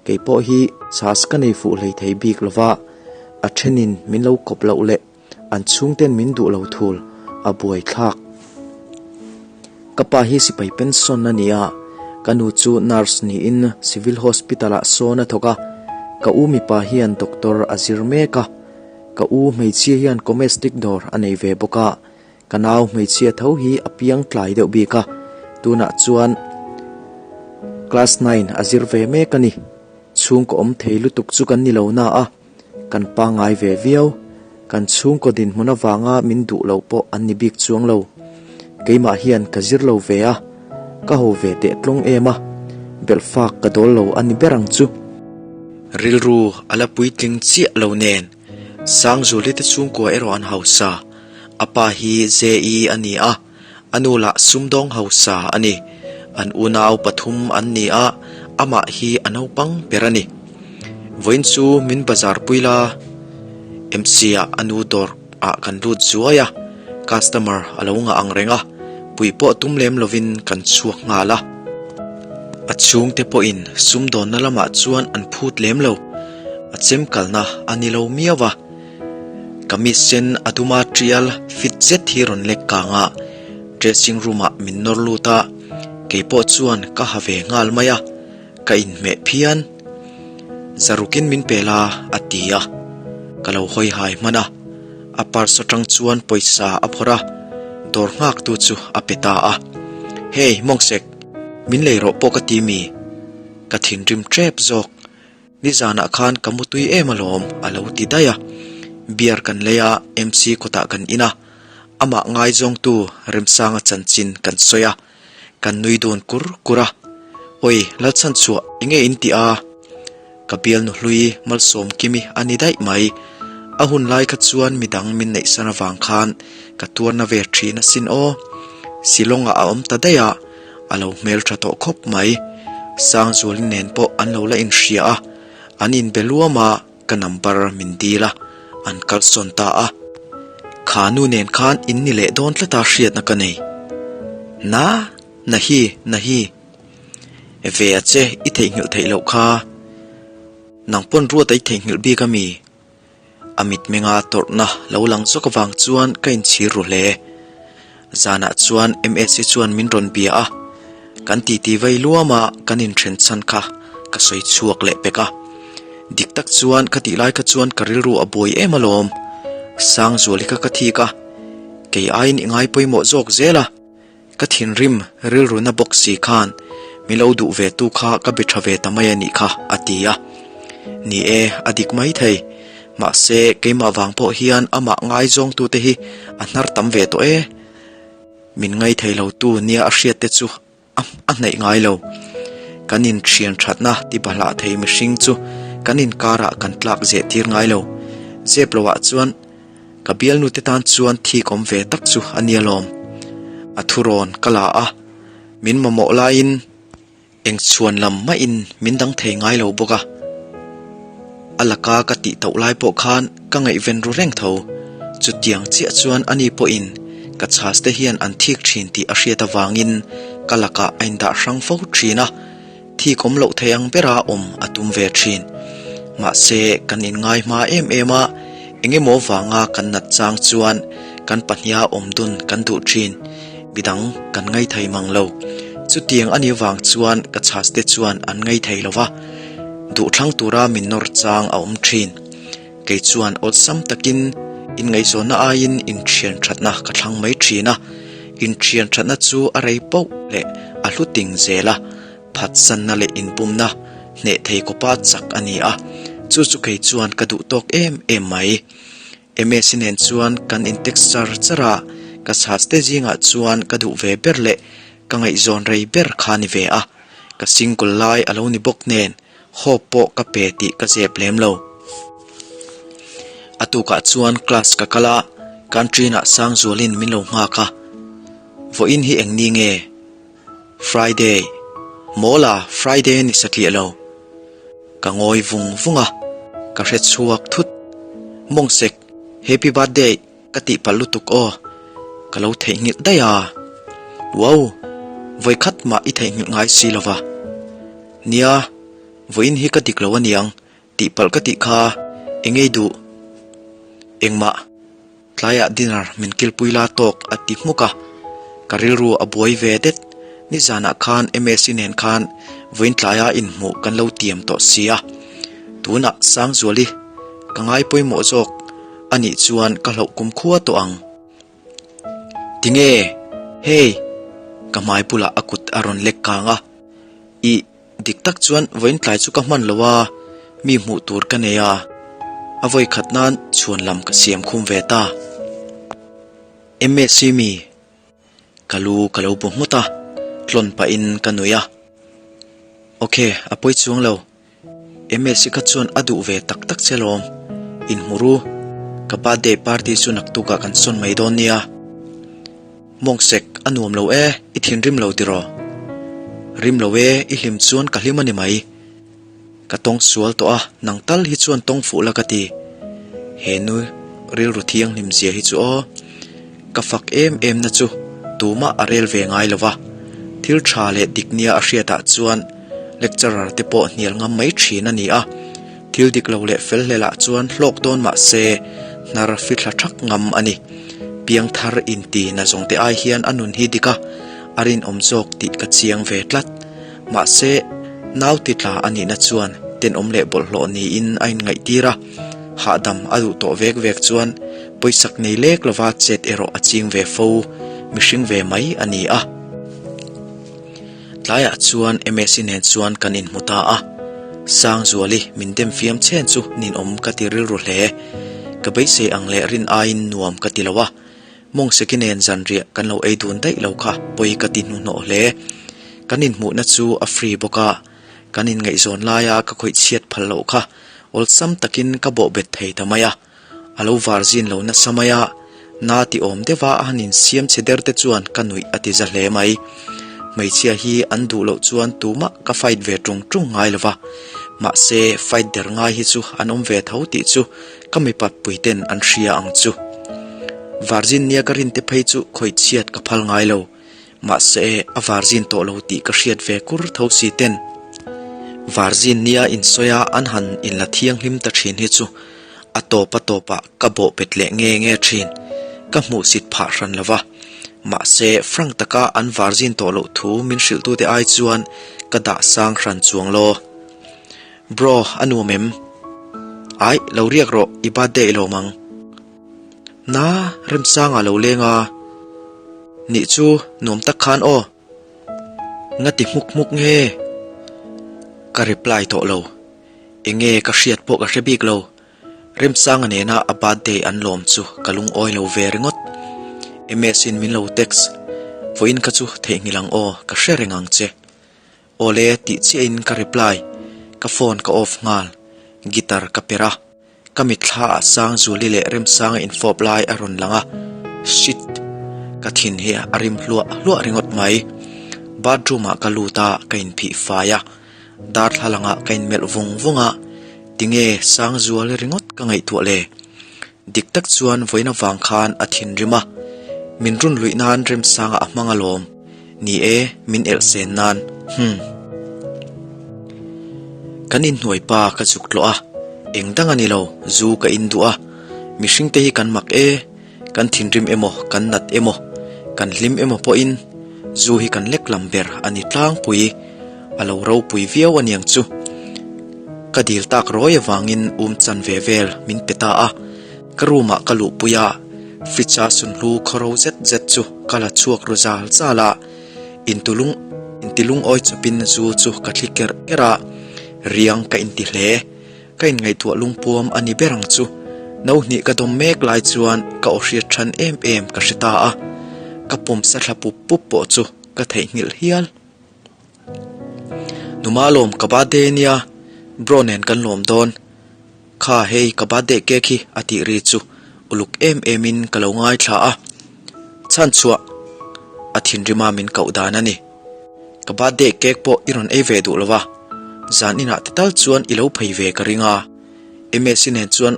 Kei pawh hi chhas ka nei fuh hlei thei bik lo va, a ṭhenin min lo kawp loh leh an chhungten min duh lo thul a buai thlak. Ka pa hi sipai pension a ni a, ka nu chu nurse niin civil hospital ah sawn a thawk a, ka u mipa hian doctor a zir mek a, ka u hmeichhia hian comestic dawr a nei ve bawk a, ka nau hmeichhia tho hi a piang tlai deuh bik a, tunah chuan class nine a zir ve mek a ni. Chhungkaw awm thei lutuk chu kan ni lo na a, kan pangngai ve viau. Kan chhungkaw dinhmun avanga min duh lo pawh an ni bik chuang lo. Keimah hian ka zir lo ve a, ka ho ve teh tlawng em a, belhfak ka dawl lo a ni ber ang chu. Rilru a la puitling chiah lo nen, Sangzuli te chhungkua erawh an hausa. A pa hi JE a ni a. A nu lah sumdawng hausa a ni. An unau pathum an ni a, amah hi a naupang ber a ni. Vawiin chu min bazar pui la, MC ah a nu dawr ah kan lut zuai a, customer a lo ngah ang reng a, puih pawh tum lem lovin kan chhuak nghal a. A chhungte pawhin sumdawnna lamah chuan an phut lem lo, a chemkalna a ni lo miau a. Kamis sen a duma tial fit zet hi rawn lek kang a, dressing room ah min nawr lut a, kei pawh chuan ka ha ve nghal mai a, ka inhmeh phian. Zarukin min pe la a ti a, ka lo hawi hai hman a, a purse atang chuan pawisa a phawrh a, dawr nghak tu chu a pe ta a, Hey Mawngsek, min lei rawh pawh ka ti mi? Ka thinrim tep zawk. Nizanah khan ka mutui em alawm a lo ti daih a, beer kan lei a, MC kawtah kan in a, amah ngaizawngtu Remsanga chanchin kan sawi a, kan nui dun kur kur a, Awi Lalchhanchhuah enge in tih a? Ka bialnu hlui Malsawm Kimi a ni daih mai, a hun lai kha chuan midang min neihsan avang khan ka tuarna ve thin asin aw, Shillong-ah a awm ta daih a, A lo hmeltha tawh khawp mai. Sangzuali nen pawh an lo la inhria a, an inbe luam a, ka number min dil a, an kalsawn ta a. Kha nu nen khan in ni leh dawn tlata hriatna ka nei. Na, na hi, na hi. Ve a che, i theihnghilh theih loh kha. Nang pawn ruat a i theihnghilh bik a mi? A mitmenga tawrhna lo lang zawk avang chuan ka inchhir ru hle. Zanah chuan Msi chuan min rawn bia a, kan titi vei luam a kan inthen chhan kha ka sawi chhuak leh pek a. Dik tak chuan ka tih lai kha chuan ka rilru a buai em alawm. Sangzuali kha ka thik a, kei aiin i ngai pawimawh zawk zel a. Ka thinrim rilru na bawk si khan mi lo duh ve tu kha ka be tha ve ta mai a nih kha, a ti a. Ni e, a dik mai thei. Mahse, keimah vang pawh hian amah ngaizawngtute hi a hnar tam ve tawh e. Min ngaithei lo tu nia a hriat te chu a a hnaih ngai lo. Kan inthian thatna ti bahlah thei mihring chu kan inkarah kan tlak zeh tir ngai lo. Zep loah chuan. Ka bialnu te tan chuan thik awm ve tak chu a nia lawm. A thurawn ka la a, min mamawh laiin eng chhuan lam mahin min dang thei ngai lo bawk a. A laka ka tih tauh lai pawh khan ka ngaihven ru reng tho. Chutiang chiah chuan ani pawhin ka chhas te hian an thik thin tih a hriat avangin ka lakah a indah hrang fo thin a. Thik awm loh thei ang bera awm a tum ve thin. Mahse, kan inngai hma em em a, eng emaw vanga kan nat chang chuan kan pahniha awm dun kan duh thin. Midang kan ngai thei mang lo. Chutiang a nih vang chuan ka chhas te chuan an ngai thei lo va, duhthlang tura min nawr chang a awm thin. Kei chuan awlsam takin inngaihzawnna aiin inthian thatna ka thlang mai thin a, inthian thatna chu a rei poh leh a hlu ting zel a, phatsanna leh inpumna hneh thei kawpa chak a ni a, chu chu kei chuan ka duh tawk em em mai. Msi nen chuan kan in text char char a, ka chhas te zingah chuan ka duh ve ber leh ka ngaihzawn rei ber kha ni ve a, ka single lai a lo ni bawk nen Hope pawh ka pe tih ka zep lem lo. A tukah chuan class ka kal a, canteen-ah Sangzualin min lo nghak a. Vawiin hi eng ni nge? Friday. Mawla, Friday a ni satliah lo. Ka ngawi vung vung a, ka hre chhuak thut. Mawngsek, Happy birthday! Ka tihpalh lutuk aw. Ka lo theihnghilh daih a. Wow! Vawikhat mah i theihnghilh ngai si lo va. Nia, vawiin hi ka dik lo aniang tihpalh ka tih kha eng ngei duh? Engmah. Tlaiah dinner min kilpui la tawk a ti hmuk a, ka rilru a buai ve det. Nizanah khan Msi nen khan vawiin tlaia inhmuh kan lo tiam tawh si a, tunah Sangzuali ka ngai pawimawh zawk a nih chuan ka hlauh kum khua tawh ang. Tinge? Hey! Ka hmai bulah a kut a rawn lek kang a, Ih. Dik tak chuan vawiin tlai chu ka hman lo a, mi hmuh tur ka nei a, a vawi khat nan chhuan lam ka siam khum ve ta. Msc mi? Ka lu ka lo bu nghut a, tlawn pahin ka nui a. Ok, a pawi chuang lo. Msc kha chuan a duh ve tak tak che lawm. Inhmu ru, ka birthday party chu naktukah kan sawn mai dawn nia. Mawngsek, a nuam lo e, i thinrim lo tiraw? Rim lo e, i hlim chuan ka hlim a ni mai. Ka tawng sual tawh a, nang tal hi chuan tawng fuh la ka ti. He nu rilru thianghlim zia hi chu aw. Ka fak em em na chu tumah a rel ve ngai lo va, thil tha leh dik nia a hriatah chuan lecturer te pawh hnial ngam mai thin a ni a. Thil dik lo leh fel hlelah chuan hlawk dawn mah se hnar fithla thak ngam a ni. Piangthar inti na zawngte ai hian a nun hi dik a, a rinawm zawk tih ka chiang ve tlat. Mahse, nau ti tla a nihna chuan tenawm leh bawlhhlawh niin a inngaihtir a, hahdam a duh tawh vek vek chuan pawisak nei lek lova chet erawh a ching ve fo, mihring ve mai a ni a. Tlaiah chuan Msi nen chuan kan inhmu ta a, Sangzuali min dem fiam chhen chu ninawm ka ti rilru hle. Ka beisei ang leh rin aiin nuam ka ti lo a, Mawngseki nen zanriah kan lo ei dun daih lo kha pawi ka ti hnuhnawh hle. Kan inhmuhna chu a free bawk a, kan inngaihzawn laia ka khawih chhiat phal loh kha awlsam takin ka bawhbet thei ta mai a. A lo var zin lo nasa mai a, na ti awm deuha a han insiam chhe der te chuan ka nuih a ti za hle mai. Hmeichhia hi an duh loh chuan tumah ka fight ve ṭung ṭung ngai lo va, mahse fight der ngai hi chu an awm ve tho tih chu ka mipat puiten an hria ang chu. Varzin nia ka rinte phei chu khawih chhiat ka phal ngai lo. Mahse, a varzin tawh lo tih ka hriat ve kur tho si ten. Varzin nia insawi a an han inla thianghlim ta thin hi chu a tawp a tawpah ka bawh bet leh nge nge thin. Ka hmuhsit phah hran lo va. Mahse, frank taka an varzin tawh loh thu min hrilhtute ai chuan ka dah sang hran chuang law. Bro, a nuam em? Aih, lo riak rawh, i birthday i lawm ang. Na, Remsanga lo leng a. Nih chu, nuam tak khan aw. Nga ti hmuk hmuk nge? Ka reply tawh lo. Enge ka hriat pawh ka hre bik lo. Remsanga nena a birthday an lawm chu ka lungawi lo ve ringawt. MS in min lo text, Vawiin kha chu theihnghilh ang aw, ka hre reng ang che. Awle tih chiahin ka reply, ka phone ka off nghal, guitar ka perh a. Ka mitthla ah Sangzuli leh Remsanga infawp lai a rawn lang a, shit! Ka thin hi a rim hluah hluah ringawt mai. Bathroom ah ka lut a, ka inphih fai a, darthlalang ah ka inmelh vung vung a, tinge Sangzuali ringawt ka ngaihtuah le? Dik tak chuan vawiin avang khan a thinrim a, min run luih nan Remsanga a hmang alawm. Ni e, min elh sen nan. Humm. Kan inhnuai pa ka zuk tlawh a, eng dang a ni lo, zu ka in duh a. Mihring te hi kan mak e, kan thinrim emaw, kan nat emaw, kan hlim emaw pawhin zu hi kan lek lam ber a ni tlangpui. A lo ropui viau aniang chu. Ka dil tak rawi avangin um chan ve vel min pe ta a. Ka room ah ka luhpui a, fridge a sunhlu khawro zet zet chu ka la chhuak ru zal zal a, intulung intilungawi chawpin zu chu ka thli kerh kerh a, riang ka inti hle. Ka inngaihtuah lungpuam a ni ber ang chu. No hnih ka dawm mek lai chuan ka aw hriat than em em ka hre ta a, ka pawm sa thla pup pup pawh chu ka theihnghilh hial. Numa lawm ka birthday ania, bro nen kan lawm dawn. Kha hei ka birthday cake hi a tih ri chu uluk em em in ka lo ngaithla a, chhan chhuah a thinrima min koh dan a ni. Ka birthday cake pawh i rawn ei ve duh lo va, zan inah te tal chuan i lo phei ve ka ring a, Msi nen chuan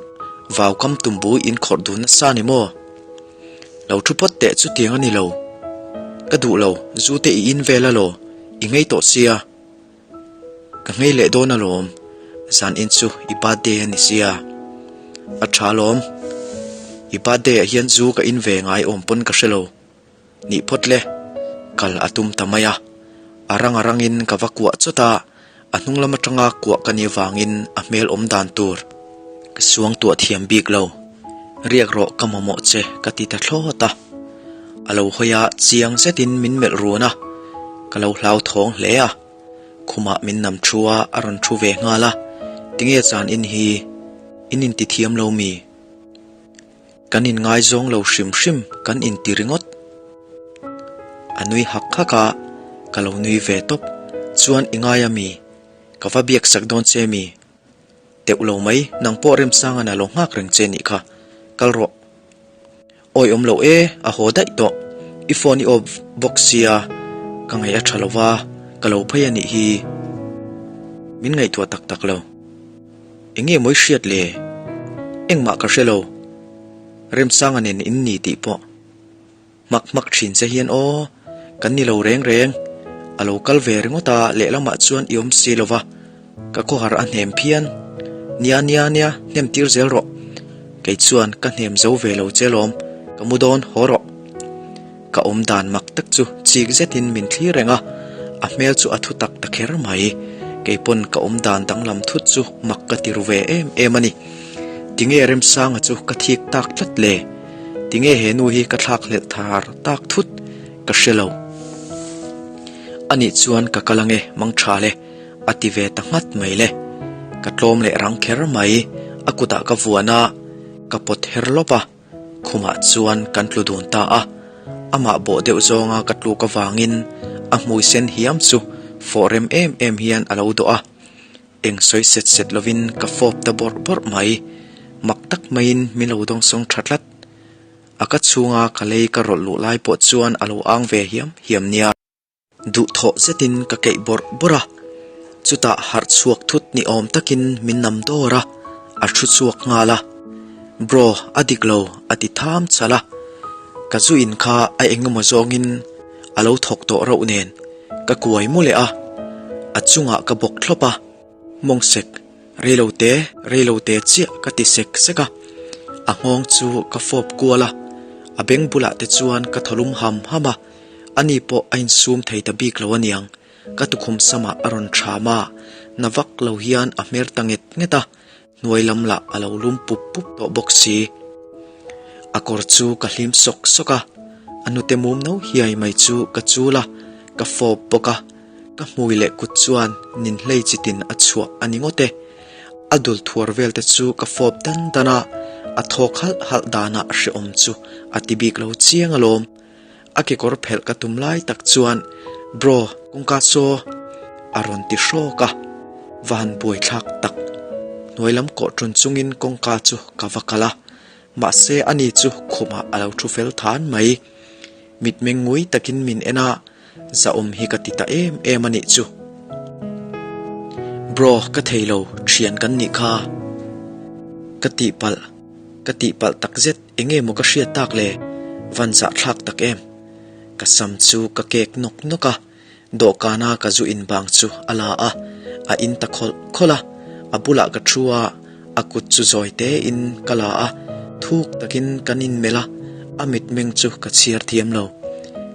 vau kam tumbu in khawrh dun nasa ni maw? Lo thu phawt teh chutiang a ni lo. Ka duh lo, zu te i in vel alaw, i ngei tawh sia. Ka ngei leh dawn alawm, zan in chu i birthday a ni sia. A tha alawm, i birthday ah hian zu ka in ve ngai awm pawn ka hre lo. Nih phawt le, kal a tum ta mai a. A rang a rangin ka va kuah chawt a, a hnung lam atanga kuah ka nih avangin a hmel awm dan tur ka suang tuah thiam bik lo. Riak rawh ka mamawh che ka ti ta thlawt a. A lo hawi a, chiang zetin min melh run a, ka lo hlauthawng hle a. Khumah min nam thu a, a rawn thu ve nghal a, Tinge chan in hi in inti thiam lo mi? Kan inngaizawng lo hrim hrim kan inti ringawt. A nui hak hak a, ka lo nui ve tawp. Chuan i ngai a mi? Ka va biak sak dawn che mi? Teuh lo mai, nang pawh Remsanga'n a lo nghak reng che nih kha. Kal rawh. Awi awm lo e, a haw daih tawh. I phone i off bawk sia, ka ngaih a tha lo va, ka lo phei a nih hi. Min ngaihtuah tak tak lo. Eng nge mawi hriat le? Engmah ka hre lo. Remsanga nen in ni tih pawh. Hmak hmak thin che hian aw, kan ni lo reng reng. A lo kal ve ringawt a, lehlamah chuan i awm si lo va, ka khawhar a hnem phian. Nia nia nia, hnem tir zel rawh. Kei chuan ka hnem zo ve lo che lawm, ka mu dawn, haw rawh. Ka awm dan mak tak chu chik zetin min thlir reng a, a hmel chu a thu tak ta kher mai. Kei pawn ka awm dan danglam thut chu mak ka ti ru ve em em a ni. Tinge Remsanga chu ka thik tak tlat le? Tinge he nu hi ka thlak hlelh thar tak thut ka hre lo. Anih chuan ka kal ange mang tha le, a ti ve ta nghat mai le. Ka tlawm leh rang kher mai, a kutah ka vuan a, ka pawt her lawp a. Khumah chuan kan tlu dun ta a, amah bawh deuh zawnga ka tluk avangin a hmui sen hiam chu fawh rem em em hian a lo dawh a, eng sawi set set lovin ka fawp ta bawrh bawrh mai. Mak tak maiin min lo dawngsawng tha tlat. A ka chhunga ka lei ka rawlh luh lai pawh chuan a lo ang ve hiam hiam nia. Duhthawh zetin ka keih bawrh bawrh a, chutah harh chhuak thut ni awm takin min nam dawr a, a thu chhuak nghal a. Bro, a dik lo, a ti tham chhalh a. Ka zu in kha a engemaw zawngin a lo thawk tawh rauh nen ka kuai mu leh a, a chungah ka bawk thlawp a. Mawng sek, reilo te, reilo te chiah ka ti sek sek a. A nghawng chu ka fawp kual a, a beng bulah te chuan ka thaw lum ham ham a. Ani pawh a insum thei ta bik lo aniang, ka tukhum samah a rawn ṭham a, na vak lo hian a hmer ta nget nget a, hnuai lam lah a lo lum pup pup tawh bawk si. A kawr chu ka hlim sawk sawk a, a hnute mum no hiai mai chu ka chul a, ka fawp bawk a, ka hmui leh kut chuan ninhlei chitin a chhuah a ni ngawt e. A dul thuar vel te chu ka fawp dan dan a, a thawk halh halh danah hrehawm chu a ti bik lo chiang alawm. A kekawr phelh ka tum lai tak chuan Bro, kawngka saw a rawn ti hrawk a, va han buai thlak tak. Hnuai lam kawh ṭun chungin kawngka chu ka va kal a, mahse ani chu khumah a lo thu fel than mai. Mitmeng ngui takin min en a, zahawm hi ka ti ta em em a nih chu. Bro, ka thei lo, ṭhian kan nih kha. Ka tihpalh, ka tihpalh takzet. Enge maw ka hriat tak le? Van zahthlak tak em? Ka sam chu ka kek nawk nawk a, dawhkana ka zu in bang chu a la a, a in ta khawlh khawlh a, a bulah ka thu a, a kut chu zawi tein ka la a, thuk takin kan inmelh a, a mitmeng chu ka chhiar thiam lo.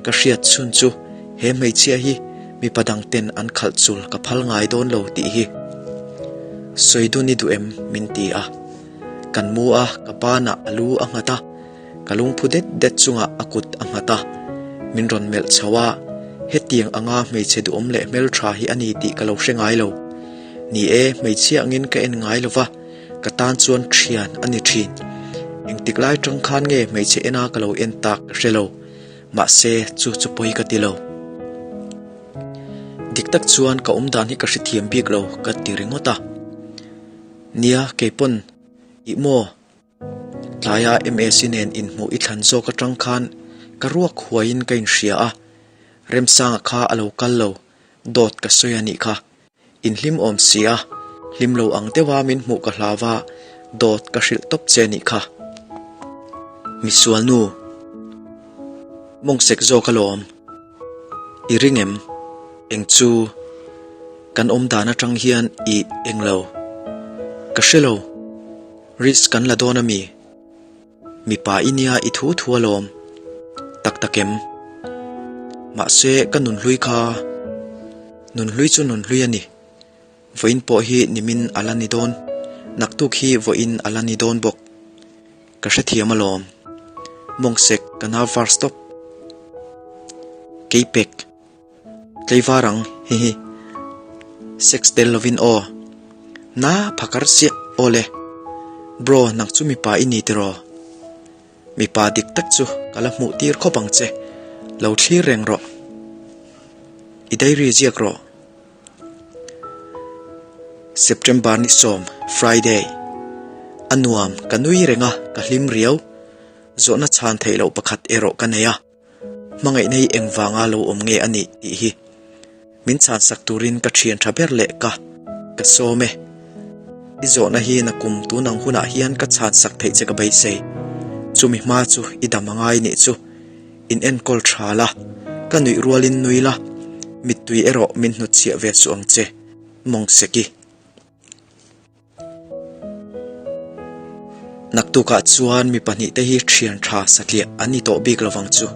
Ka hriat chhun chu he hmeichhia hi mipa dang ten an khalh chul ka phal ngai dawn lo tih hi. Sawi dun i duh em? min ti a. Kan mu a, ka banah a lu a nghat a, ka lungphu det det chungah a kut a nghat a. Min rawn melh chho a, hetiang anga hmeichhe duhawm leh hmeltha hi a ni tih ka lo hre ngai lo. Ni e, hmeichhia angin ka en ngai lo va, ka tan chuan thian a ni thin. Engtik lai tang khan nge hmeichhe ena ka lo en tak ka hre lo, mahse chu chu pawi ka ti lo. Dik tak chuan ka awmdan hi ka hrethiam bik lo ka ti ringawt a. Nia, keipawn, ih maw? Tlaia MAC nen inhmuh i thlan zawk atang khan ka ruak huaiin ka inhria a, Remsanga kha a lo kal lo, dawt ka sawi a nih kha. Inhlim awm si a, hlim lo ang deuha min hmuh ka hlau a, dawt ka hrilh tawp che nih kha. Misualnu. Mawng sek zawk alawm. I ring em? Eng chu? Kan awm dan atang hian i eng lo. Ka hre lo. Risk kan la dawn ami? Mipa i nia i thu thu alawm. Tak tak em? Mahse ka nunhlui kha nunhlui chu nunhlui a ni. Vawiin pawh hi nimin a la ni dawn. Naktuk hi vawiin a la ni dawn bawk. Ka hrethiam alawm. Mawngsek ka nau var stop. Keipek. Tleivar ang, hihi. Sex tel lovin aw. Na phakar chiah, aw le. Bro, nang chu mipa i ni tiraw? Mipa dik tak chu ka la hmuh tir khawp ang che. Lo thlir reng rawh. I diary ziak rawh. September ni sawm, Friday. A nuam, ka nui reng a, ka hlim riau. Zawhna chhan theih loh pakhat erawh ka nei a. Hmangaihna hi engvanga lo awm nge a nih tih hi. Min chhan sak turin ka thian tha ber leh ka, ka sawm e. I zawhna hi nakum tun ang hunah hian ka chhan sak theih che ka beisei. Chumi hma chu i dam a ngai nih chu. In enkawl tha la, ka nuih rualin nui la, mittui erawh min hnutchhiah ve suh ang che, Mawngseki. Naktukah chuan mi pahnihte hi thian tha satliah an ni tawh bik lovang chu.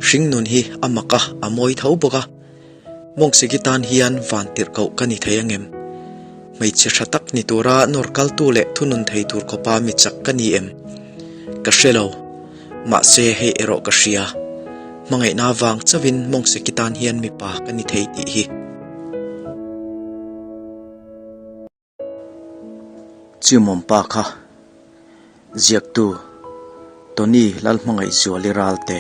Hringnun hi a mak a, a mawi tho bawk a. Mawngseki tan hian van tirhkoh ka ni thei angem? Hmeichhe tha tak ni tura nawr kaltu leh thunun thei tur khawpa mi chak ka ni em? Ka hre lo. Mahse hei erawh ka hria. Hmangaihna vang chauhin Mawngseki tan hian mipa ka ni thei tih hi. Chimawmpa kha ziaktu Tony Lalhmangaihzuali Ralte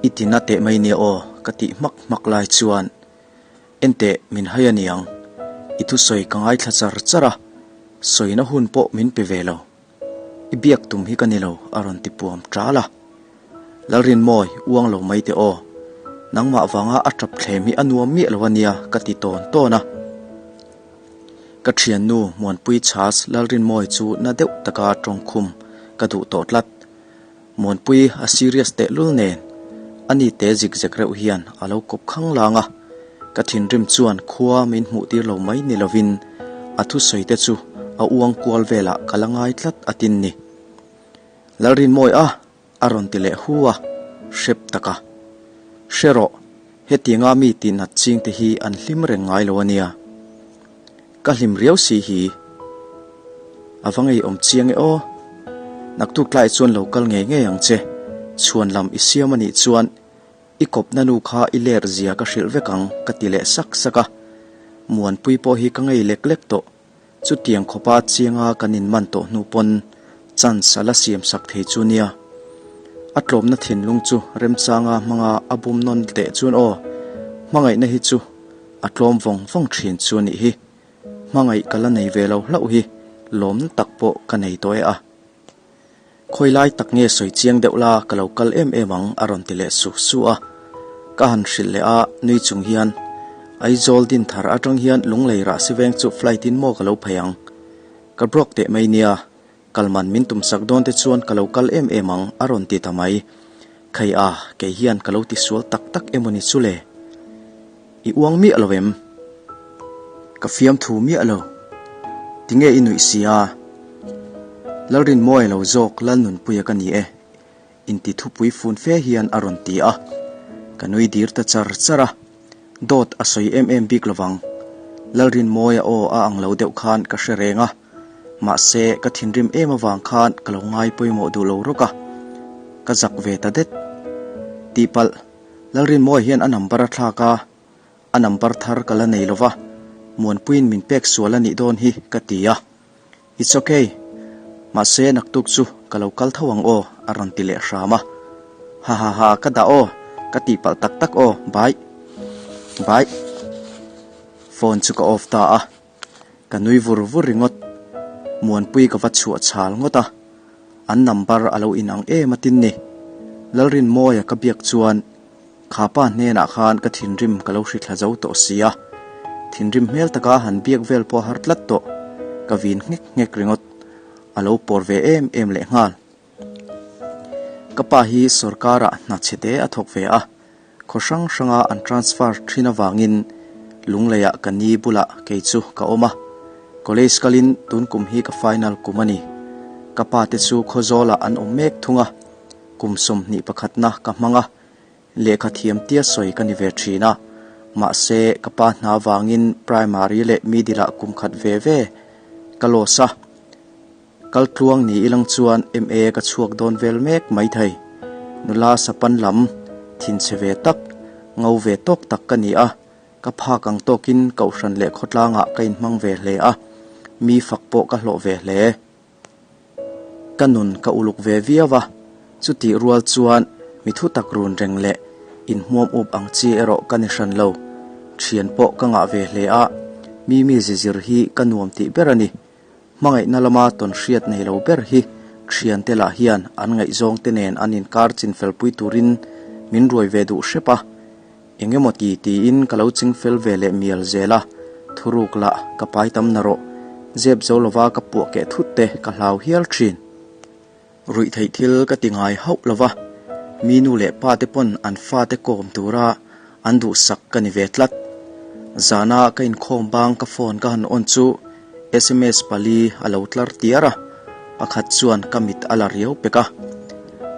i tina teh mai nia aw ka tih hmak hmak lai chuan enteh min hai a niang i thusawi ka ngaithla char char a sawina hun pawh min pe ve lo. I biak tum hi ka ni lo, a rawn ti puam ṭal a. Lalrinmawi, uang lo mai teh aw. Nangmah vanga a ṭap thlem hi a nuam miah lo a nia, ka ti tawn tawn a. Ka ṭhiannu Muanpui Chhas Lalrinmawi chu na deuh taka ṭawngkhum ka duh tawh tlat. Muanpui a serious tehlul nen a ni te zik zek reuh hian a lo kawp khang lang a, ka thinrim chuan khua min hmuh tir lo mai ni lovin a thusawi te chu a uang kual velah ka la ngai tlat a tin ni. Lalrinmawi a a rawn ti leh hu a, hrep tak a. Hre rawh, hetianga mi tihnat ching te hi an hlim reng ngai lo a nia. Ka hlim riau si hi. A va ngeiawm chiang e aw. Naktuk tlai chuan lo kal ngei ngei ang che. Chhuan lam i siam a nih chuan i kawpna nu kha i ler zia ka hrilh vek ang ka ti leh sak sak a. Muanpui pawh hi ka ngei lek lek tawh. Chutiang khawpa chianga kan inman tawh hnu pawn chance a la siam sak thei chu nia. A tlawmna thinlung chu remchanga hmanga a bum nawn teh chuan aw. Hmangaihna hi chu A tlawm vawng vawng thin chu a nih hi. Hmangaih ka la nei ve lo hlauh hi lawmna tak pawh ka nei tawh e a. Khawi lai tak nge sawi chiang deuh la ka lo kal em em ang a rawn ti leh su su a. Ka han hrilh leh a, nui chung hian, Aizawl Dinthar atang hian Lunglei Rahsi veng chu flight in maw ka lo phei ang. Ka broke teh mai nia. Kalman min tumsak dawn te chuan ka lo kal em em ang a rawn ti ta mai. Khei a, kei hian ka lo ti sual tak tak emaw ni chu le? I uang miah lo em? Ka fiamthu miah lo. Tinge i nuih si a? Lalrinmawi lo zawk Lalnunpuia ka ni e, inti thupui fun fe hian a rawn ti a. Ka nui dir ta char char a. Dawt a sawi em em bik lovang. Lalrinmawia aw a ang lo deuh khan ka hre reng a. Mahse, ka thinrim em avang khan ka lo ngai pawimawh duh lo rawk a. Ka zak ve ta det. Tihpalh, Lalrinmawia hian a number a thlak a, a number thar ka la nei lova, Muanpuiin min pek sual a nih dawn hi ka ti a. It's ok. Mahse, naktuk chu ka lo kal tho ang aw, a rawn ti leh hram a. Ha ha ha, ka dah aw, ka tihpalh tak tak aw, bye. Bye. Phone chu ka off ta a. Ka nui vur vur ringawt. Muanpui ka va chhuah chhal ngawt a. An number a lo inang em a tin ni. Lalrinmawia ka biak chuan kha pa hnenah khan ka thinrim ka lo hrithla zo tawh si a. Thinrim hmel taka han biak vel pawh a har tlat tawh. Ka vin nghek nghek ringawt. A lo pawr ve em em lehnghal. Ka pa hi sorkarah hna chhete a thawk ve a, khaw hrang hranga an transfer thin avangin Lungleiah ka ni bulah kei chu ka awm a. College kalin tun kum hi ka final kum a ni. Ka pa te chu Khawzawlah an awm mek thung a, kum 21 na ka hmang a, lehkha thiam tia sawi ka ni ve thin a. Mahse, ka pa hna avangin primary leh middle ah kum khat ve ve ka loss a. Kal tluang ni ilang chuan MA ka chhuak dawn vel mek mai thei. Nula sapan lam thinchhe ve tak, ngo ve tawk tak ka ni a, ka phak ang tawkin kohhran leh khawtlangah ka inhmang ve hle a, mi fak pawh ka hlawh ve hle. Ka nun ka uluk ve viau a, chutih rual chuan mi thu tak run reng leh inhmuam up ang chi erawh ka ni hran lo. Thian pawh ka ngah ve hle a, mi mi zizir hi ka nuam tih ber a ni. Hmangaihna lama tawn hriat nei lo ber hi thiante lah hian an ngaihzawngte nen an inkar chinfelpui turin min ruai ve duh hrep a, eng emaw ti tiin ka lo chingfel ve leh mial zel a, thuruk lah ka pai tam na rawh, zep zo lova ka puah keh thut te ka hlau hial thin. Ruih theih thil ka ti ngai hauh lo va, mi nu leh pa te pawn an fate kawm tura an duhsak ka ni ve tlat. Zana ka inkhawm bang ka phone ka han on chu sms pali a lo tlar tiar a, pakhat chuan ka mit a la riau pek a.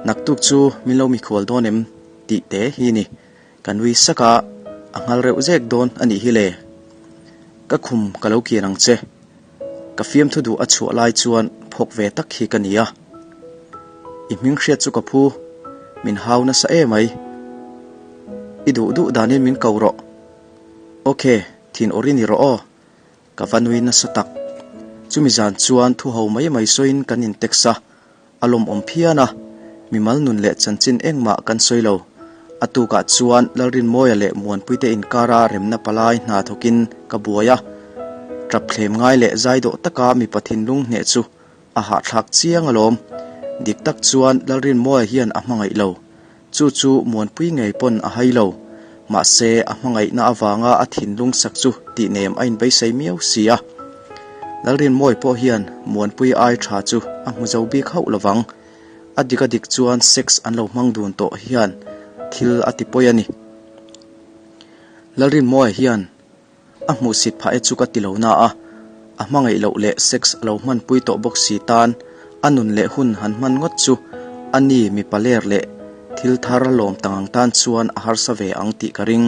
Naktuk chu min lo mikhual dawn em tih te hi ni. Ka nui sak a, a nghal reuh zek dawn a nih hi le. Ka khum ka lo kian ang che. Ka fiamthu duh a chhuah lai chuan phawk ve tak hi ka ni a. I hming hriat chu ka phu, min hau nasa e mai. I duh duh danin min ko rawh. Ok, thin awr i ni rawh aw. Ka va nui nasa tak. Chumi zan chuan thu ho mai mai sawiin kan in text a. A lawmawm phian a, mimal nun leh chanchin engmah kan sawi lo. A tukah chuan Lalrinmawia leh Muanpuite inkara remna palai hna thawkin ka buai a. Tap thlem ngai leh zai dawh taka mipa thinlung hneh chu a hahthlak chiang alawm. Dik tak chuan Lalrinmawia hian a hmangaih lo. Chu chu Muanpui ngei pawn a hai lo. Mahse, a hmangaihna avanga a thinlung sak chu tihnem a inbeisei miau si a. Lalrinmawi pawh hian Muanpui ai tha chu a hmu zo bik hauh lovang. A dik a dik chuan sex an lo hmang dun tawh hian thil a ti pawi a ni. Lalrinmawia hian. A hmuhsit phah e chu ka ti lo na a, a hmangaih loh leh sex a lo hmanpui tawh bawk si tan a nun leh hun han hman ngawt chu a ni mipa ler leh thil thar lawm tang ang tan chuan a harsa ve ang tih ka ring.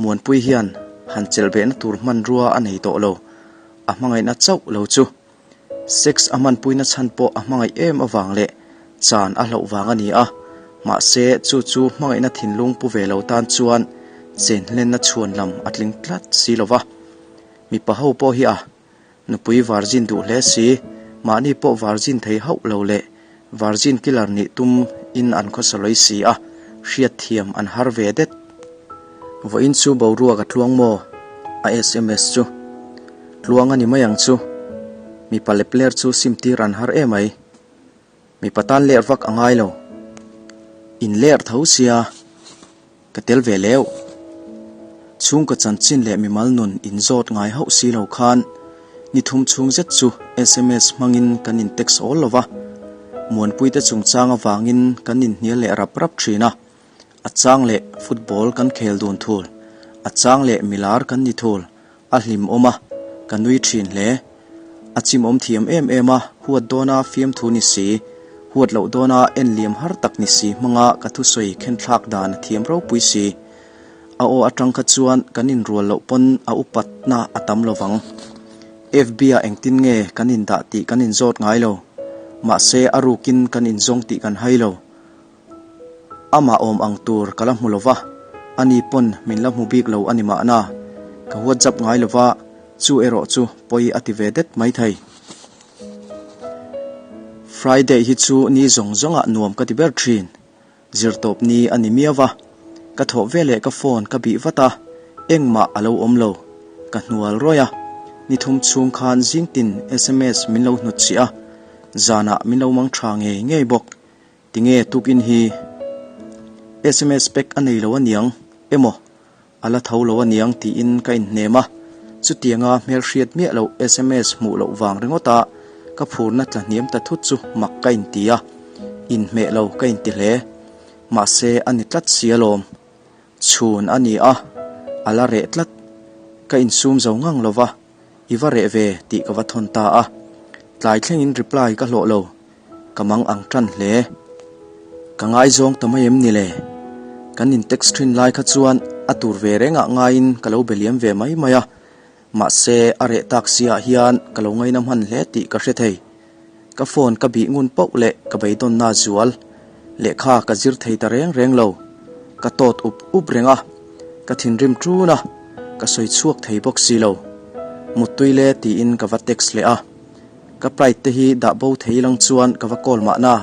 Muanpui hian han chelhbehna tur hmanrua a nei tawh lo, a hmangaihna chauh lo chu. Sex a hmanpuina chhan pawh a hmangaih em avang leh chan a hlauh vang a ni a, mahse chu chu hmangaihna thinlung pu ve lo tan chuan chenhlenna chhuan lam a tling tlat si lo va. Mipa ho pawh hi a nupui virgin duh hle si, mahni pawh virgin thei hauh lo leh virgin killer nih tum in an khawsa lawih si a, hriatthiam an har ve det. Vawiin chu boruak a tluang maw? A sms chu. Tluang a ni mai ang chu. Mipa lepler chu simtir an har emai. Mipa tan ler vak a ngai lo. In ler tho sia ka tel ve leuh. Chhungkaw chanchin leh mimal nun in zawt ngai hauh si lo khan ni thum chhung zet chu sms hmangin kan in text awl lo va. Muanpuite chungchang avangin kan inhnial leh rap rap thin a. A chang leh football kan khel dun thul, a chang leh milar kan ni thul, a hlimawm a, ka nui thin hle. A chimawm thiam em em a, huat dawna fiamthu ni si, huat loh dawna en liam har tak ni si hmanga ka thusawi khenthlak dan a thiam ropui si. A aw atang kha chuan kan inrual loh pawn a upatna a tam lovang. FB-ah engtin nge kan indah tih kan inzawt ngai lo, mahse a rukin kan inzawng tih kan hai lo. Amah awm ang tur ka la hmu lo va, ani pawn min la hmu bik lo a ni mahna. Ka WhatsApp ngai lo va, chu erawh chu pawi a ti ve det mai thei. Friday hi chu ni zawng zawngah nuam ka ti ber thin. Zirtawp ni a ni miau va, ka thawh veleh ka phone ka bih vat a, engmah a lo awm lo. Ka hnual rawih a, ni thum chhung khan zingtin sms min lo hnutchhiah a, zanah min lo mang tha ngei ngei bawk. Tinge tukin hi sms pack a nei lo aniang emaw a la tho lo aniang tiin ka inhnem a, chutianga hmelhriat miah loh sms hmuh loh vang ringawta ka phurna tla hniam ta thut chu mak ka inti a. Inhmeh lo ka inti hle. Mahse a ni tlat si alawm. Chhun a ni a, a la reh tlat. Ka insum zo ngang lo va, i va reh ve tih ka va thawn ta a. Tlai thlengin reply ka hlawh lo, ka mang ang tan hle. Ka ngaizawng ta mai em ni le? Kan in text thin lai kha chuan a tur ve rengah ngaiin ka lo be liam ve mai mai a, mahse a reh tak siah hian ka lo ngaina hman hle tih ka hre thei. Ka phone ka bih ngun pauh leh ka beidawnna zual. Lehkha ka zir thei ta reng reng lo. Ka tawt up up reng a, ka thinrim ṭun a, ka sawi chhuak thei bawk si lo. Muttui le tiin ka va text leh a. Ka pride te hi dah bo thei lang chuan ka va call mahna.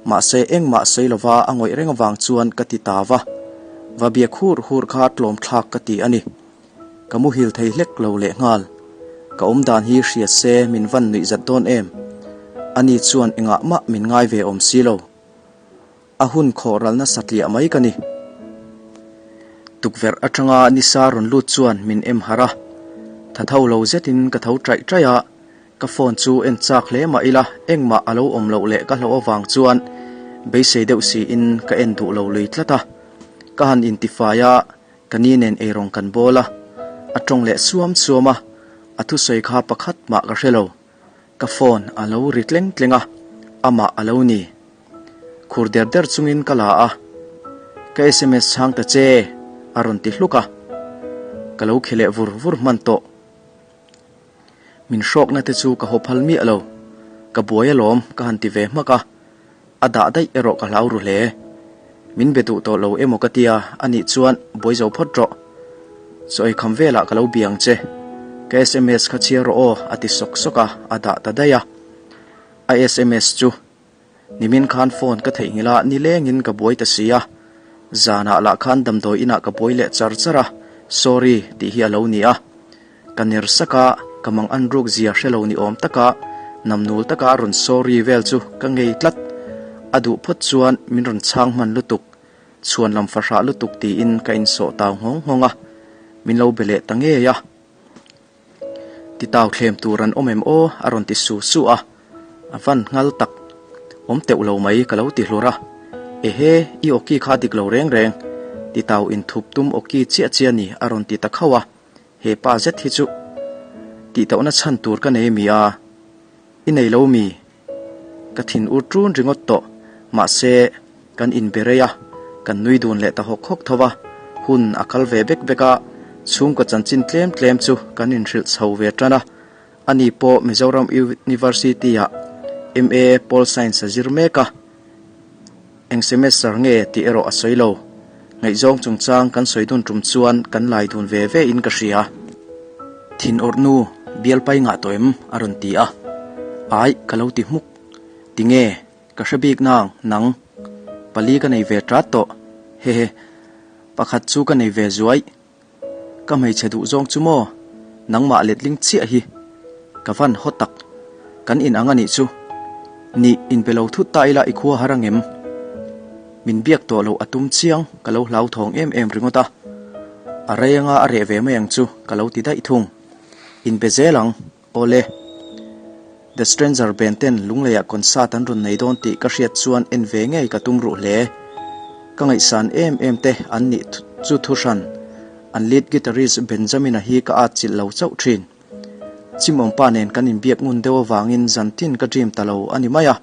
Mahse engmah sawi lova a ngawih reng avang chuan ka ti ta va. Va biak hur hur kha tlawm thlak ka ti a ni. Ka muhil thei hlek lo leh nghal. Ka awm dan hi hria se min van nuih zat dawn em? Ani chuan engah mah min ngai ve awm si lo. A hun khawh ralna satliah mai ka ni. Tukverh atanga nisa rawn lut chuan min em harh a. Tha tho lo zetin ka tho ṭaih ṭaih a, ka phone chu en chak hle mah ila engmah a lo awm loh leh ka hlauh avang chuan beisei deuh siin ka en duh lo lui tlat a. Ka han intifai a, Ka ni nen eirawng kan bawl a, a tawng leh suam suam a, a thusawi kha pakhat mah ka hre lo. Ka phone a lo ri tleng tleng a, amah a lo ni. Khur der der chungin ka la a, Ka sms chhang ta che, a rawn ti hluk a. Ka lo khi leh vur vur hman tawh. Min hrawkna te chu ka haw phal miah lo. Ka buai alawm ka han ti ve hmak a, a dah daih erawh ka hlau ru hle. Min be duh tawh lo emaw ka tia, anih chuan buai zo phawt rawh. Chaw ei kham velah ka lo bia ang che. Ka sms kha chhiar rawh aw a ti sawk sawk a, a dah ta daih a. A sms chu Nimin khan phone ka theihnghilh a, nilengin ka buai ta si a. Zanah lah khan damdawi inah ka buai leh char char a, sorry tih hi a lo ni a. Ka ner sak a, ka mang an ruk zia hre lo ni awm taka namnul taka a rawn sorry vel chu ka ngei tlat. A duh phawt chuan min rawn chhang hman lutuk, chhuan lam fahrah lutuk tiin ka insawh tau nghawng nghawng a, min lo be leh ta ngei a. Titau thlem tur an awm em aw? a rawn ti su su a, a van nghal tak. Awm teuh lo mai ka lo ti hlur a. Ehe, i awki kha dik lo reng reng. Titau inthup tum awki chiah chiah ni a rawn ti ta khauh a. He pa zet hi chu tihtauhna chhan tur ka nei mi a, i nei lo mi? Ka thin ur ṭun ringawt tawh, mahse kan inbe rei a, kan nui dun leh ta hawk hawk tho va, hun a kal ve bek bek a, chhungkaw chanchin tlem tlem chu kan inhrilh chho ve ṭan a, ani pawh Mizoram University-ah MA Pol Science a zir mek a. Eng semester nge tih erawh a sawi lo. Ngaihzawng chungchang kan sawi dun tum chuan kan lai dun ve ve in ka hria. Thin awrh nu, bialpai ngah tawh em? a rawn ti a. Aih, ka lo ti hmuk. Tinge, ka hre bik nang, nang. Pali ka nei ve tat tawh. Hehe. Pakhat chu ka nei ve zuaih. Ka hmeichhe duh zawng chu maw? Nangmah letling chiah hi ka van haw tak. Kan in ang a nih chu. Nih, inpe lo thut ta ila i khua har angem? Min biak tawh loh a tum chiang, ka lo hlauthawng em em ringawt a. A rei anga a reh ve mai ang chu ka lo ti daih thung. Inpe zel ang. Awle. The Stranger band ten Lungleiah concert an rawn nei dawn tih ka hriat chuan en ve ngei ka tum ruh hle. Ka ngaihsan em em te an nih chu thu hran. An lead guitarist Benjamin-a hi ka at chilh lo chauh thin. Chimawmpa nen kan inbiak ngun deuh avangin zantin ka dream ta lo a ni mai a.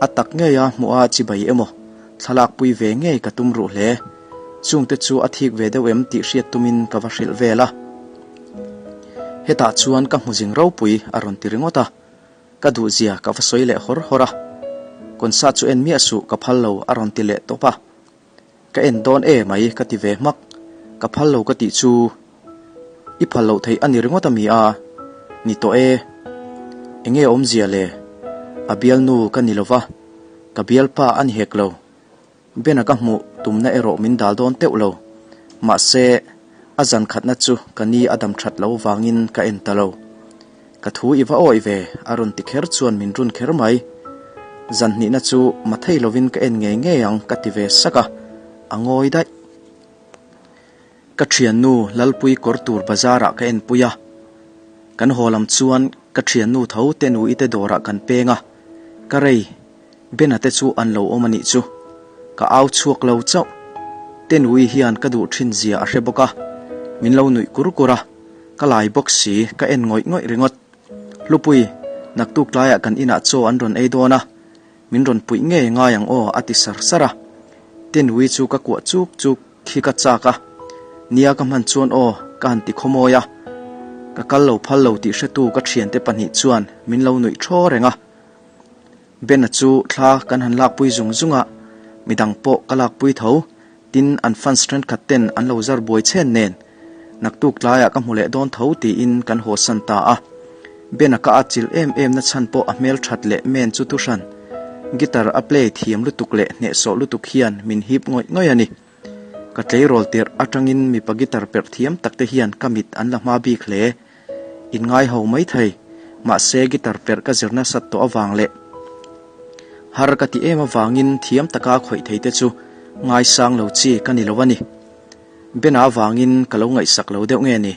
A tak ngei a hmuh a chibai emaw thlalak pui ve ngei ka tum ruh hle. Chungte chu a thik ve deuh em tih hriat tumin ka va hrilh vel a. Hetah chuan ka hmu zing ropui a rawn ti ringawt a. Ka duhzia ka va sawi leh hawr hawr a. Concert chu en miah suh ka phal lo a rawn ti leh tawp a. Ka en dawn e mai ka ti ve hmak. Ka phal lo ka tih chu i phal loh theih a ni ringawt a mi a? Ni tawh e. Enge awmzia le? A bialnu ka ni lova, ka bialpa a ni hek lo. Bena ka hmuh tumna erawh min dal dawn teuh lo. Mahse, a zan khatna chu ka ni a dam that lo vangin ka en ta lo. Ka thu i va awih ve, a rawn ti kher chuan min run kher mai. Zan hnihna chu mathei lovin ka en ngei ngei ang ka ti ve sak a, a ngawi daih. Ka thiannu Lalpui kawr tur bazar ah ka en pui a, kan haw lam chuan ka thiannu tho te nu i te dawrah kan peng a, ka rei. Bena te chu an lo awm a nih chu. Ka au chhuak lo chauh. Tenui hian ka duh thin zia a hre bawk a, min lo nuih kur kur a, ka lai bawk si, ka en ngawih ngawih ringawt. Hlupui, naktuk tlaiah kan inah chaw an rawn ei dawn a, min rawn puih ngei ngai ang aw a ti sar sar a. Tenui chu ka kuah chuk chuk khi ka chak a, nia ka hman chuan aw ka han ti khawmawi a. Ka kal lo phal lo tih hretu ka thiante pahnih chuan min lo nuih thaw reng a. Bena chu thla kan han lakpui zung zung a, midang pawh ka lakpui tho, tin an fans thenkhat ten an lo zar buai chhen nen naktuk tlaiah ka hmu leh dawn tho tiin kan haw san ta a. Bena ka atchilh em em na chhan pawh a hmel that leh men chu thuhran, guitar a play thiam lutuk leh hnehsawh lutuk hian min hip ngawih ngawih a ni. Ka tleirawl tirh atangin mipa guitar perh thiam tak te hian ka mit an la hma bik hle. In ngai ho mai thei, mahse guitar perh ka zir nasat tawh avang leh har ka ti em avangin thiam taka khawih thei te chu ngaisang lo chi ka ni lo a ni. Bena avangin ka lo ngaihsak lo deuh nge ni?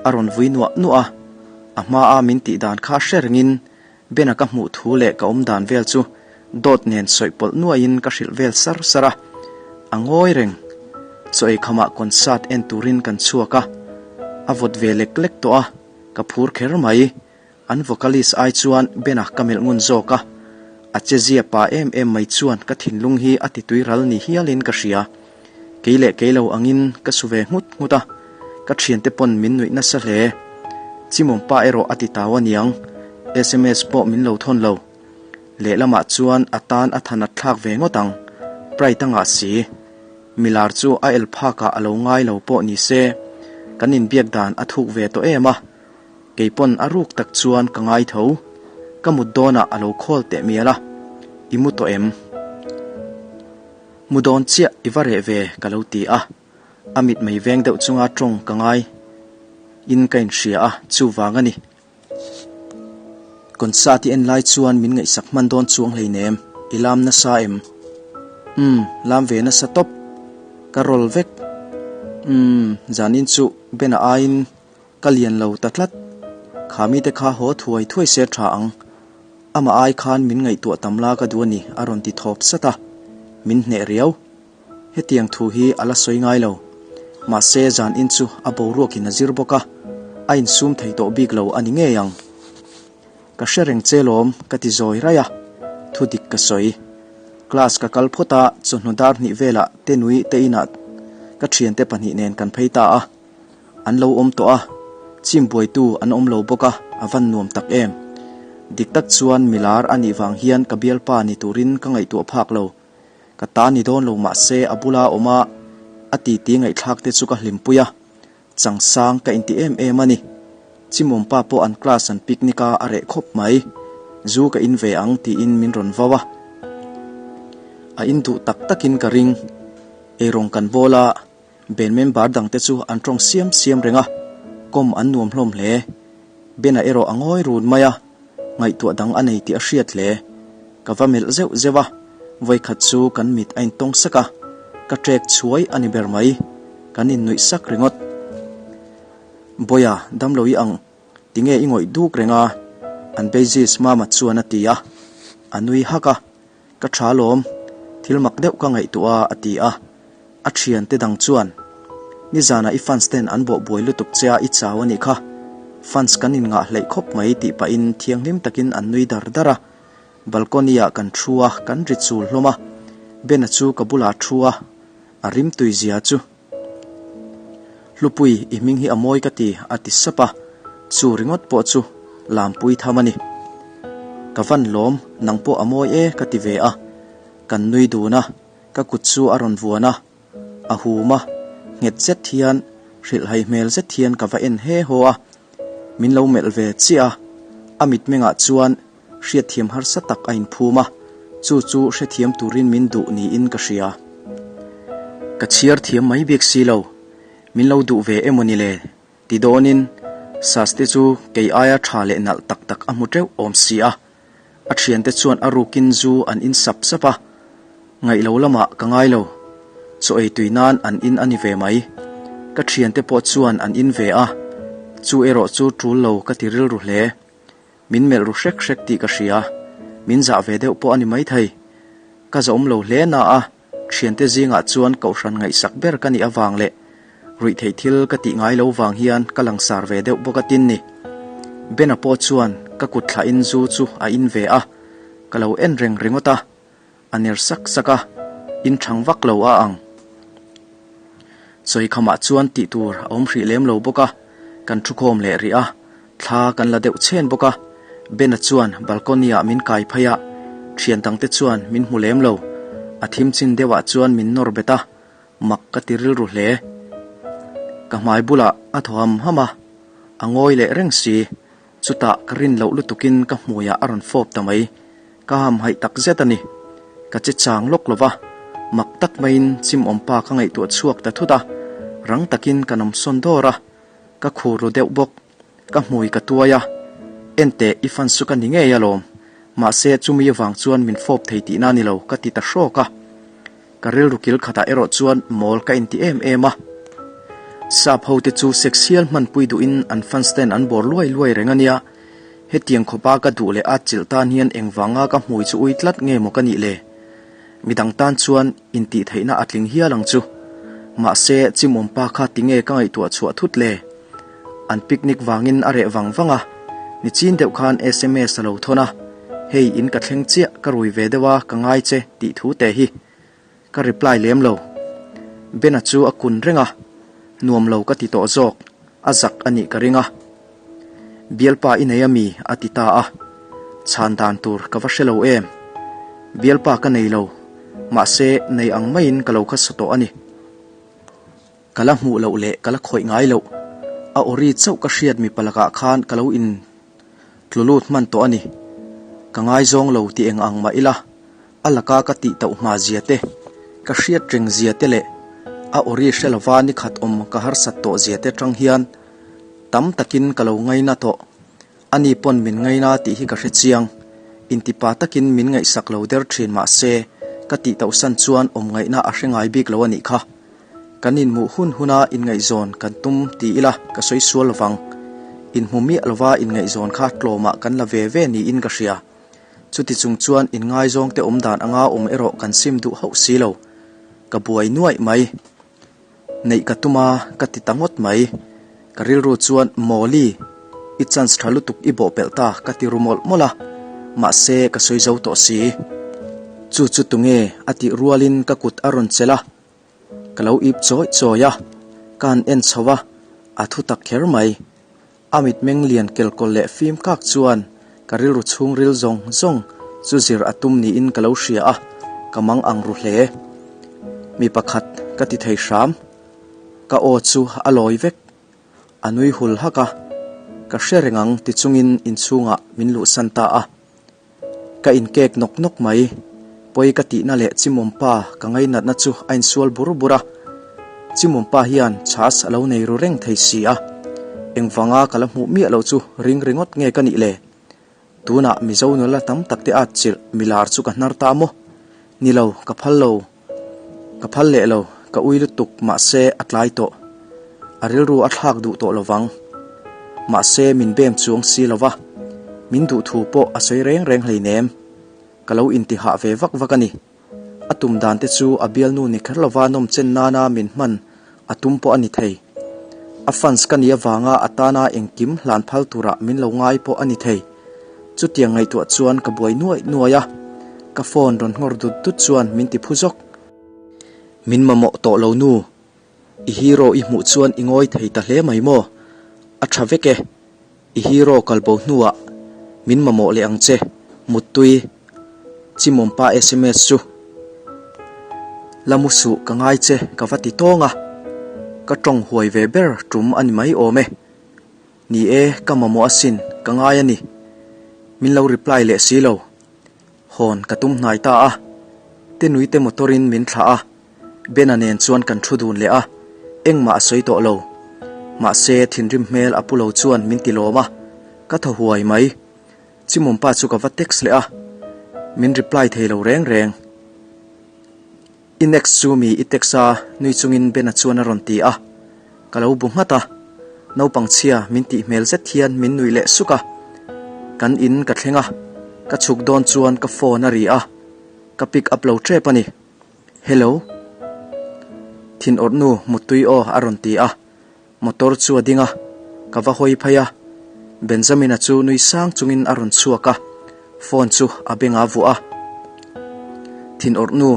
A rawn vui nuah nuah a, a hmaa min tih dan kha hre rengin Bena ka hmuh thu leh ka awm dan vel chu dawt nen sawi pawlh nuaiin ka hrilh vel sar sar a, a ngawi reng. Chaw ei khamah concert en turin kan chhuak a, a vawt ve lek lek tawh a, ka phur kher mai. An vocalist ai chuan Bena ka melh ngun zawk a, a che zia pa em em mai chuan ka thinlung hi a ti tui ral ni hialin ka hria. Kei leh kei lo angin ka su ve nghut nghut a, ka thiante pawn min nuih nasa hle. Chimawm pa erawh a ti tau aniang, sms pawh min lo thawn lo. Lehlamah chuan a tan a than a thlak ve ngawt ang, Pride a ngah si. Milar chu a el phakah a lo ngai lo pawh ni se, kan inbiak dan a thuk ve tawh em a, kei pawn a ruk tak chuan ka ngai tho. Ka mut dawnah a lo khawl teh mial a, I mu tawh em? Mu dawn chiah i va reh ve ka lo ti a, a mit mei veng deuh chunga tawng ka ngai in ka inhria a, chuvang a ni. Concert i en lai chuan min ngaihsak hman dawn chuang hleinem, i lam nasa em? Umm, lam ve nasa tawp. Ka roll vek. Umm, zanin chu Ben-a aiin ka lian lo ta tlat. Kha mite kha haw thuai thuai se tha ang. Amah ai khan min ngaihtuah tam la ka duh a ni a rawn ti thawp sat a, min hneh riau. Hetiang thu hi a la sawi ngai lo. Mahse zan in chu a boruakin a zir bawk a, a insum thei tawh bik lo a ni ngei ang. Ka hre reng che lawm ka ti zawi raih a, thu dik ka sawi. Class ka kal phawt a, chawhnu dar hnih velah Tenui te inah ka thiante pahnih nen kan phei ta a. An lo awm tawh a, chim buaitu an awm lo bawk a, a van nuam tak em. Dik tak chuan milar a nih vang hian ka bialpa ni turin ka ngaihtuah phak lo. Ka ta ni dawn lo mahse a bula awm a, a titi ngaihthlak te chu ka hlimpui a, changsang ka inti em em a ni. Chimawmpa pawh an class an picnic a, a reh khawp mai. Zu ka in ve ang tiin min rawn vau a. A in duh tak takin ka ring. Eirawng kan bawl a. Ben member dangte chu an tawng siam siam reng a, kawm an nuam hlawm hle. Ben-a erawh a ngawi run mai a, ngaihtuah dang a nei tih a hriat hle. Ka va melh zeuh zeuh a, vawikhat chu kan mit a intawng sak a, ka trek chhuai a ni ber mai. Kan innuih sak ringawt. Bawia, damlo i ang, tinge i ngawih duk reng a? An bassist Mama chuan a ti a, a nui hak a. Ka tha lawm, thil mak deuh ka ngaihtuah a, a ti a. A thiante dang chuan, Nizanah i fans ten an bawh buai lutuk che a, i chau a nih kha. Fans kan inngah hleih khawp mai tih pahin thianghlim takin an nui dar dar a. Balcony ah kan thu a, kan ri chul hlawm a. Ben-a chu ka bulah thu a, a rimtui zia chu. Hlupui, i hming hi a mawi ka ti, a ti sap a, chu ringawt pawh chu lampui tham a ni. Ka van lawm, nang pawh a mawi e ka ti ve a, kan nui dun a, ka kut chu a rawn vuan a, a hum a, nghet zet hian, hrilhhai hmel zet hian ka va en he haw a, min lo melh ve chiah a, a mitmengah chuan Hriatthiam harsa tak a inphum a, chu chu hrethiam turin min duh niin ka hria. Ka chhiar thiam mai bik si lo, min lo duh ve emaw ni le? Ti dawnin Sas te chu kei aia tha leh nalh tak tak a hmu teuh awm si a. A thiante chuan a rukin zu an in sap sap a, ngaih lo lamah ka ngai lo. Chaw ei tui nan an in a ni ve mai. Ka thiante pawh chuan an in ve a, chu erawh chu tul lo ka ti rilru hle. Min melh ru hrek hrek tih ka hria. Min zah ve deuh pawh a ni maithei. Ka zahawm lo hle na a, thiante zingah chuan kohhran ngaihsak ber ka nih avang leh ruihtheih thil ka tih ngai lo vang hian ka langsar ve deuh bawk a tin ni. Bena pawh chuan ka kut thlahin zu chu a in ve a, ka lo en reng ringawt a, a ner sak sak a, in thang vak lo a ang. Sawikhamah chuan tih tur a awm hrih lem lo bawk a, kan thukhawm leh rih a, thla kan la deuh chhen bawk a, Bena chuan balcony ah min kai phei a, thian dangte chuan min hmu lem lo, a thim chin deuhah chuan min nawr bet a, mak ka ti rilru hle. Ka hmai bulah a thaw ham ham a, a ngawi leh reng si, chutah ka rin loh lutukin ka hmuiah a rawn fawp ta mai. Ka hamhaih tak zet a ni. Ka che chang lawk lo va, mak tak maiin chimawmpa ka ngaihtuah chhuak ta thut a, rang takin ka nawmsawn dawr a, ka khur ru deuh bawk. Ka hmui ka tuai a, Enteh, i fan chu ka ni ngei alawm. Mahse, chumi avang chuan min fawp thei tihna a ni lo, ka ti ta hrawk a. Ka rilru kil khatah erawh chuan mawl ka inti em em a. Sap hote chu sex hial hmanpui duhin an fans ten an bawr luai luai reng a nia. Hetiang khawpa ka duh leh at chilh tan hian engvanga ka hmui chu ui tlat nge maw ka nih le? Midang tan chuan intih theihna a tling hial ang chu. Mahse, chimawmpa kha tinge ka ngaihtuah chhuah thut le? An picnic vangin a reh vang vang a, nichin deuh khan sms a lo thawn a, Hei in ka thleng chiah ka rui ve deuh a ka ngai che tih thu te hi ka reply lem lo. Bena chu a kun reng a, nuam lo ka ti tawh zawk, a zak a nih ka ring a. Bialpa i nei a mi? a ti ta a, chhan dan tur ka va hre lo em. Bialpa ka nei lo, mahse nei ang maiin ka lo kha sa tawh a ni. Ka la hmuh loh leh ka la khawih ngai loh. A awri chauh ka hriat mipa lakah khan ka lo in tlu lut hman tawh a ni. Ka ngaizawng lo ti eng ang mah ila, a laka ka tih tauh hma zia te, ka hriat reng zia te leh a awri hre lova ni khat awm ka harsat tawh zia te atang hian tam takin ka lo ngaina tawh. Ani pawn min ngaina tih hi ka hre chiang. Intipa takin min ngaihsak lo der thin mah se, ka tih tauhsan chuan awm ngaihna a hre ngai bik lo a nih kha. Kan inhmuh hun huna inngaihzawn kan tum ti ila ka sawi sual lovang. Inhmu miah lova inngaihzawn kha tlawmah kan la ve ve niin ka hria. Chuti chung chuan inngaizawngte awm dan anga awm erawh kan sim duh hauh si lo. Ka buai nuaih mai. Neih ka tum a, ka ti ta ngawt mai. Ka rilru chuan, Mawli, i chance tha lutuk i bawhpelh ta, ka ti ru mawlh mawlh a. Mahse, ka sawi zo tawh si. Chu chu tunge? a tih rualin ka kut a rawn chelh a. Ka lo ip chawi chawi a, ka han en chho a, a thu tak kher mai. A mitmeng lian kelkawl leh fim kak chuan ka rilru chhungril zawng zawng chu zir a tum niin ka lo hria a, ka mang ang ru hle. Mi pakhat ka ti thei hram. Ka aw chu a lawi vek. A nui hul hak a, ka hre reng ang ti chungin inchhungah min luhsan ta a. Ka inkek nawk nawk mai. Pawi ka tihna leh Chimawmpa ka ngainatna chu a insual bur bur a. Chimawmpa hian chhas a lo nei ru reng thei si a. Engvanga ka la hmuh miah loh chu ring ringawt nge ka nih le? Tunah Mizo nula tam tak te at chilh milar chu ka hnar ta maw? Ni lo, ka phal lo. Ka phal leh lo, ka ui lutuk mahse a tlai tawh. A rilru a thlak duh tawh lovang. Mahse min bem chuang si lova, min duh thu pawh a sawi reng reng hleinem. Ka lo intihah ve vak vak a ni. A tum dan te chu a bialnu ni kher lova nawm chen nana min hman a tum pawh a ni thei. A fans ka nih avanga a tana engkim hlan phal turah min lo ngai pawh a ni thei. Chutiang ngaihtuah chuan ka buai nuaih nuaih a, ka phone rawn nghawr dut dut chuan min ti phu zawk. Min mamawh tawh lo nu, i hero i hmuh chuan i ngawi thei ta hle mai maw? A tha vek e. I hero kalbo hnuah min mamawh leh ang che, Muttui, Chimawmpa sms chu la mu suh ka ngai che ka va ti tawng a, ka tawng huai ve ber tum a ni mai awm e. Ni e, ka mamawh asin, ka ngai a ni. Min lo reply leh si lo. Hawn ka tum hnai ta a, Tenuite motor in min thlah a, Bena nen chuan kan thu dun leh a, engmah a sawi tawh lo. Mahse, thinrim hmel a pu lo chuan min ti lawm a, ka thaw huai mai. Chimawmpa chu ka va text leh a, min reply thei lo reng reng. I next chu mi i text a, nui chungin Bena chuan a rawn ti a, ka lo bu nghat a. Naupang chhia min tih hmel zet hian min nuih leh suk a, kan in ka thleng a. Ka chhuk dawn chuan ka phone a ri a, ka pick up lo tep a ni. Hello. Thin awrh nu muttui aw a rawn ti a, motor chu a ding a, ka va hawi phei a. Benjamin-a chu nui sang chungin a rawn chhuak a, phone chu a beng a vuah a. Thin awrh nu,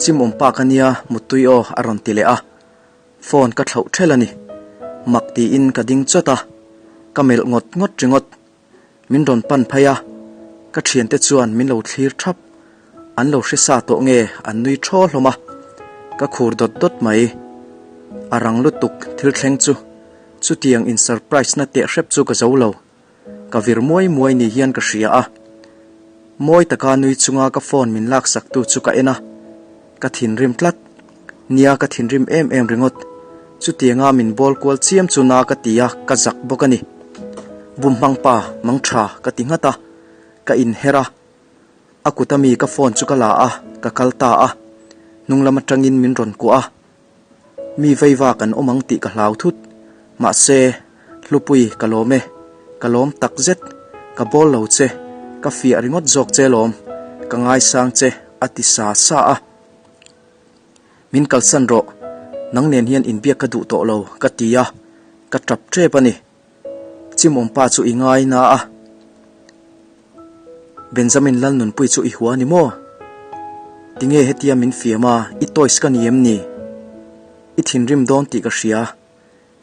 chimawm pa ka nia muttui aw a rawn ti leh a. Phone ka thlauh ṭhelh a ni. Mak tiin ka ding chawt a, ka melh ngawt ngawt ringawt. Min rawn pan phei a, ka thiante chuan min lo thlir thap. An lo hre sa tawh nge an nui thaw hlawm a, ka khur dawt dawt mai. A rang lutuk thil thleng chu chutiang in surprise na teh hrep chu ka zo lo. Ka vir muai muai ni hian ka hria a. Mawi taka nui chunga ka phone min laksak tu chu ka en a, ka thinrim tlat. Nia ka thinrim em em ringawt. Chutianga min bawl kual chiam chu na ka ti a, ka zak bawk a ni. Bumhmang pa, mang tha ka ti nghat a, ka inher a. A kut ami ka phone chu ka la a, ka kal ta a. Hnung lam atangin min rawn kuah a. Mi veiva kan awm ang tih ka hlau thut. Mahse, Hlupui, ka lawm e. Ka lawm tak zet. Ka bawl lo che. Ka fiah ringawt zawk che lawm. Ka ngaisang che, a ti sa sa a. Min kalsan rawh. Nang nen hian inbiak ka duh tawh lo, ka ti a. Ka tap tep a ni. Chimawmpa chu i ngai na a. Benjamin Lalnunpui chu i hua ni maw? Tinge hetia min fiam a, i toys ka ni em ni? I thinrim dawn tih ka hria,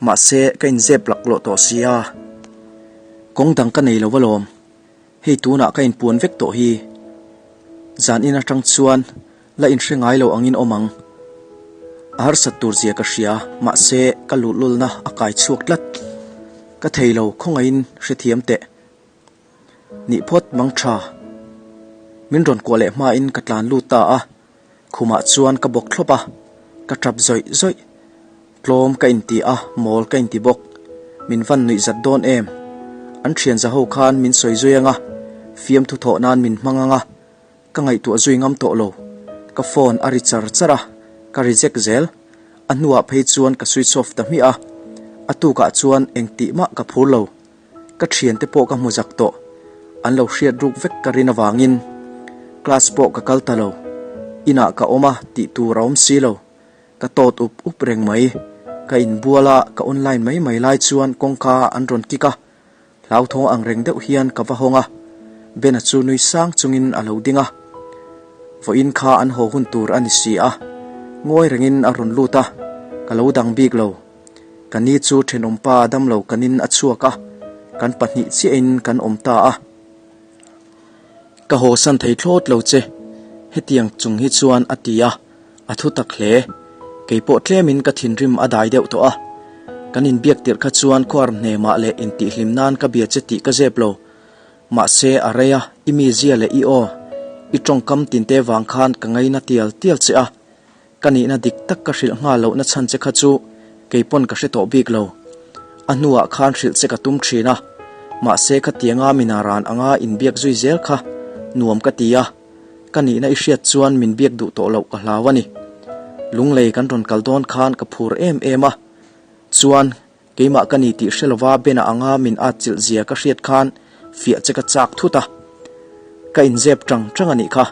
mahse ka inzep laklawh tawh si a. Kawng dang ka nei lo alawm, hei tunah ka inpuan vek tawh hi. Zan in atang chuan la inhre ngai lo angin awm ang. A harsat tur zia ka hria, mahse ka luhlulna a kai chhuak tlat. Ka thei lo, khawngaihin hrethiam teh. Nih phawt mang tha. Min rawn kuah leh hmain ka tlan lut ta a, khumah chuan ka bawk thlawp a, ka tap zawih zawih. Tlawm ka inti a, mawl ka inti bawk. Min van nuih zat dawn em? An thian za ho khan min sawi zui anga, fiamthu thawh nan min hmang anga, ka ngaihtuah zui ngam tawh lo. Ka phone a ri char char a, ka reject zel. A hnuah phei chuan ka switch off ta hmiah a, a tukah chuan engtih mah ka phur lo. Ka thiante pawh ka hmu zak tawh, an lo hriat ruk vek ka rin avangin class pawh ka kal ta lo. Inah ka awm a tih tur a awm si lo, ka tawt up up reng mai. Ka inbual a, ka online mai mai lai chuan kawngka an rawn kik a, hlauthawng ang reng deuh hian ka va hawng a, Bena chu nui sang chungin a lo ding a. Vawiin kha an haw hun tur a ni si a, ngawi rengin a rawn lut a, ka lo dang bik lo. Ka ni chu thenawmpa damlo kanin a chhuak a, kan pahnih chiahin kan awm ta a. Ka haw san thei thlawt lo che, hetiang chung hi chuan a ti a, a thu tak hle. Kei pawh tlemin ka thinrim a dai deuh tawh a. Kan inbiak tirh kha chuan khuar hnemah leh intihhlim nan ka bia che tih ka zep lo. Mahse a rei a, i mizia leh i aw, i tawngkam tinte vang khan ka ngaina tial tial che a. Ka nihna dik tak ka hrilh nghal lohna chhan che kha chu kei pawn ka hre tawh bik lo. A hnuah khan hrilh che ka tum thin a, mahse khatianga mina ran anga inbiak zui zel kha nuam ka ti a, ka nihna i hriat chuan min biak duh tawh loh ka hlau a ni. Lunglei kan rawn kal dawn khan ka phur em em a, chuan Keimah ka ni tih hre lova Bena anga min atchilh zia ka hriat khan fiah che ka chak thut a. Ka inzep tang tang a nih kha.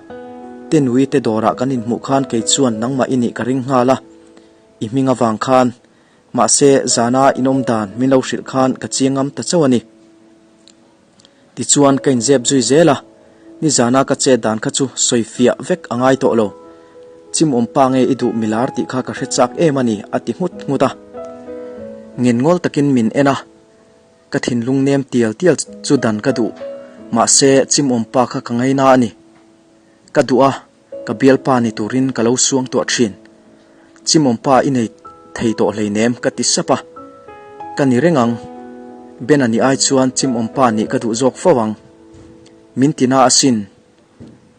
Tenui te dawrah kan inhmuh khan kei chuan nangmah i nih ka ring nghal a. I hming avang khan. Mahse, zana inawm dan min lo hrilh khan ka chiang ngam ta chauh a ni. Tichuan ka inzep zui zel a, nizana ka chet dan kha chu sawi fiah vek a ngai tawh lo. Chimawm pa nge i duh milar tih kha ka hre chak em a ni a ti nghut nghut a. Ngenngawl takin min en a, ka thinlung nem tial tial chu dan ka duh, mahse chimawm pa kha ka ngaina a ni. Ka duh a, ka bialpa ni turin ka lo suang tuah thin. Chimawmpa i nei thei tawh hleinem ka ti sap a. Ka ni reng ang. Ben a nih ai chuan chimawmpa nih ka duh zawk fo ang. Min tina asin.